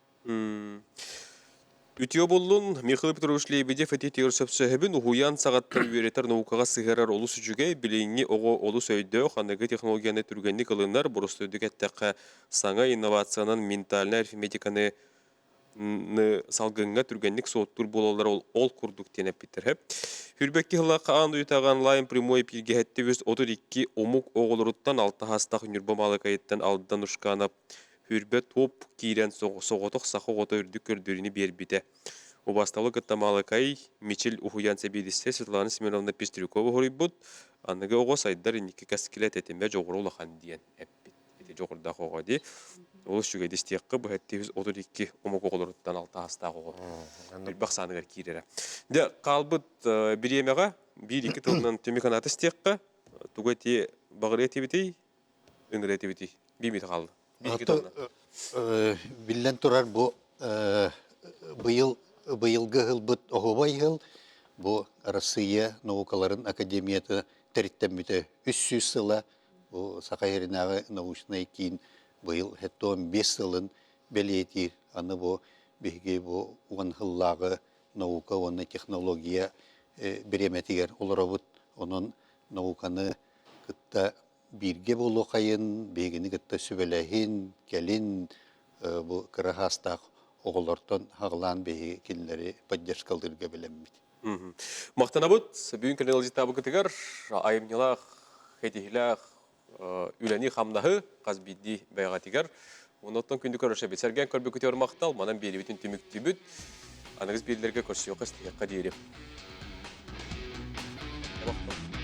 S1: Үтүө буоллун, Михаил Петрович Лебедев этиитигэр сөпсөһөбүн, уһуйаан саҕаттан үөрэтэр наукаҕа сыһыарар олус үчүгэй, билиҥҥи оҕо олус өйдөөх, аныгы технологияны түргэнник ылынар, боростуойдук эттэххэ, саҥа инновациянан ментальнай арифметиканы салгыҥҥа түргэнник суоттуур буолаллар ол курдук диэн эппиттэр. Хүрбэкки сыллаахха аан дойдутааҕы онлайн прямой эпииргэ 732 омук оҕолоруттан алта саастаах Ньурба Маалыкайыттан Алдан Ушканов Хүрбэ туоп киирэн соҕотох саха оҕото үрдүк көрдөрүүнү биэрбитэ. Убаастабылы кытта Маалыкай Мичил уһуйаан сэбиэдиссэйэ Светлана Семеновна Пестрякова хоруйбут, аныгы оҕо сайдар инники кэскилэ тэтимэ дьоҕура улахан диэн эппит. Ити дьоҕурдаах оҕо дии. Олус үчүгэй истиэххэ бу 732 омук оҕолоруттан алта саастаах оҕо элбэх сааныгар киирэрэ. Дьэ, хаалбыт бириэмэҕэ биир-икки тылынан түмүк анаата истиэххэ. Тугу этии баҕарыа этибитий, ыҥырыа этибитий? Биир хаалла.
S2: Биллэн турар, бу быйыл быйылгы ыһылбыт оһуобай ыһыл бу Арассыыйа наукаларын академията тэриттэммитэ 300 сыла бу Саха сиринээҕи научнай киин быйыл 75 сылын бэлиэтиир. Аны бу биһиги бу уон сыллааҕы наука уонна технология бириэмэтигэр олоробут. Онон науканы кытта бииргэ буолуохайын, биһигини кытта сүбэлэһин, кэлин бу кыра саастаах оҕолортон аҕылаан биһиги кинилэри поддержкалыырга бэлэммит.
S1: Махтанабыт бүгүн кэлэн ыалдьыттаабыкытыгар айымньылаах, этиһилээх үлэни-хамнаһы хас биирдии бэйэҕитигэр. Оннуттан күндү көрүшэбит. Сэргээн көрбүкүтүгэр махтал. Манан биэриибитин түмүктүүбүт. Аныгыс биэриилэргэ көрсүөххэ, истиһиэххэ диэри. Махтал.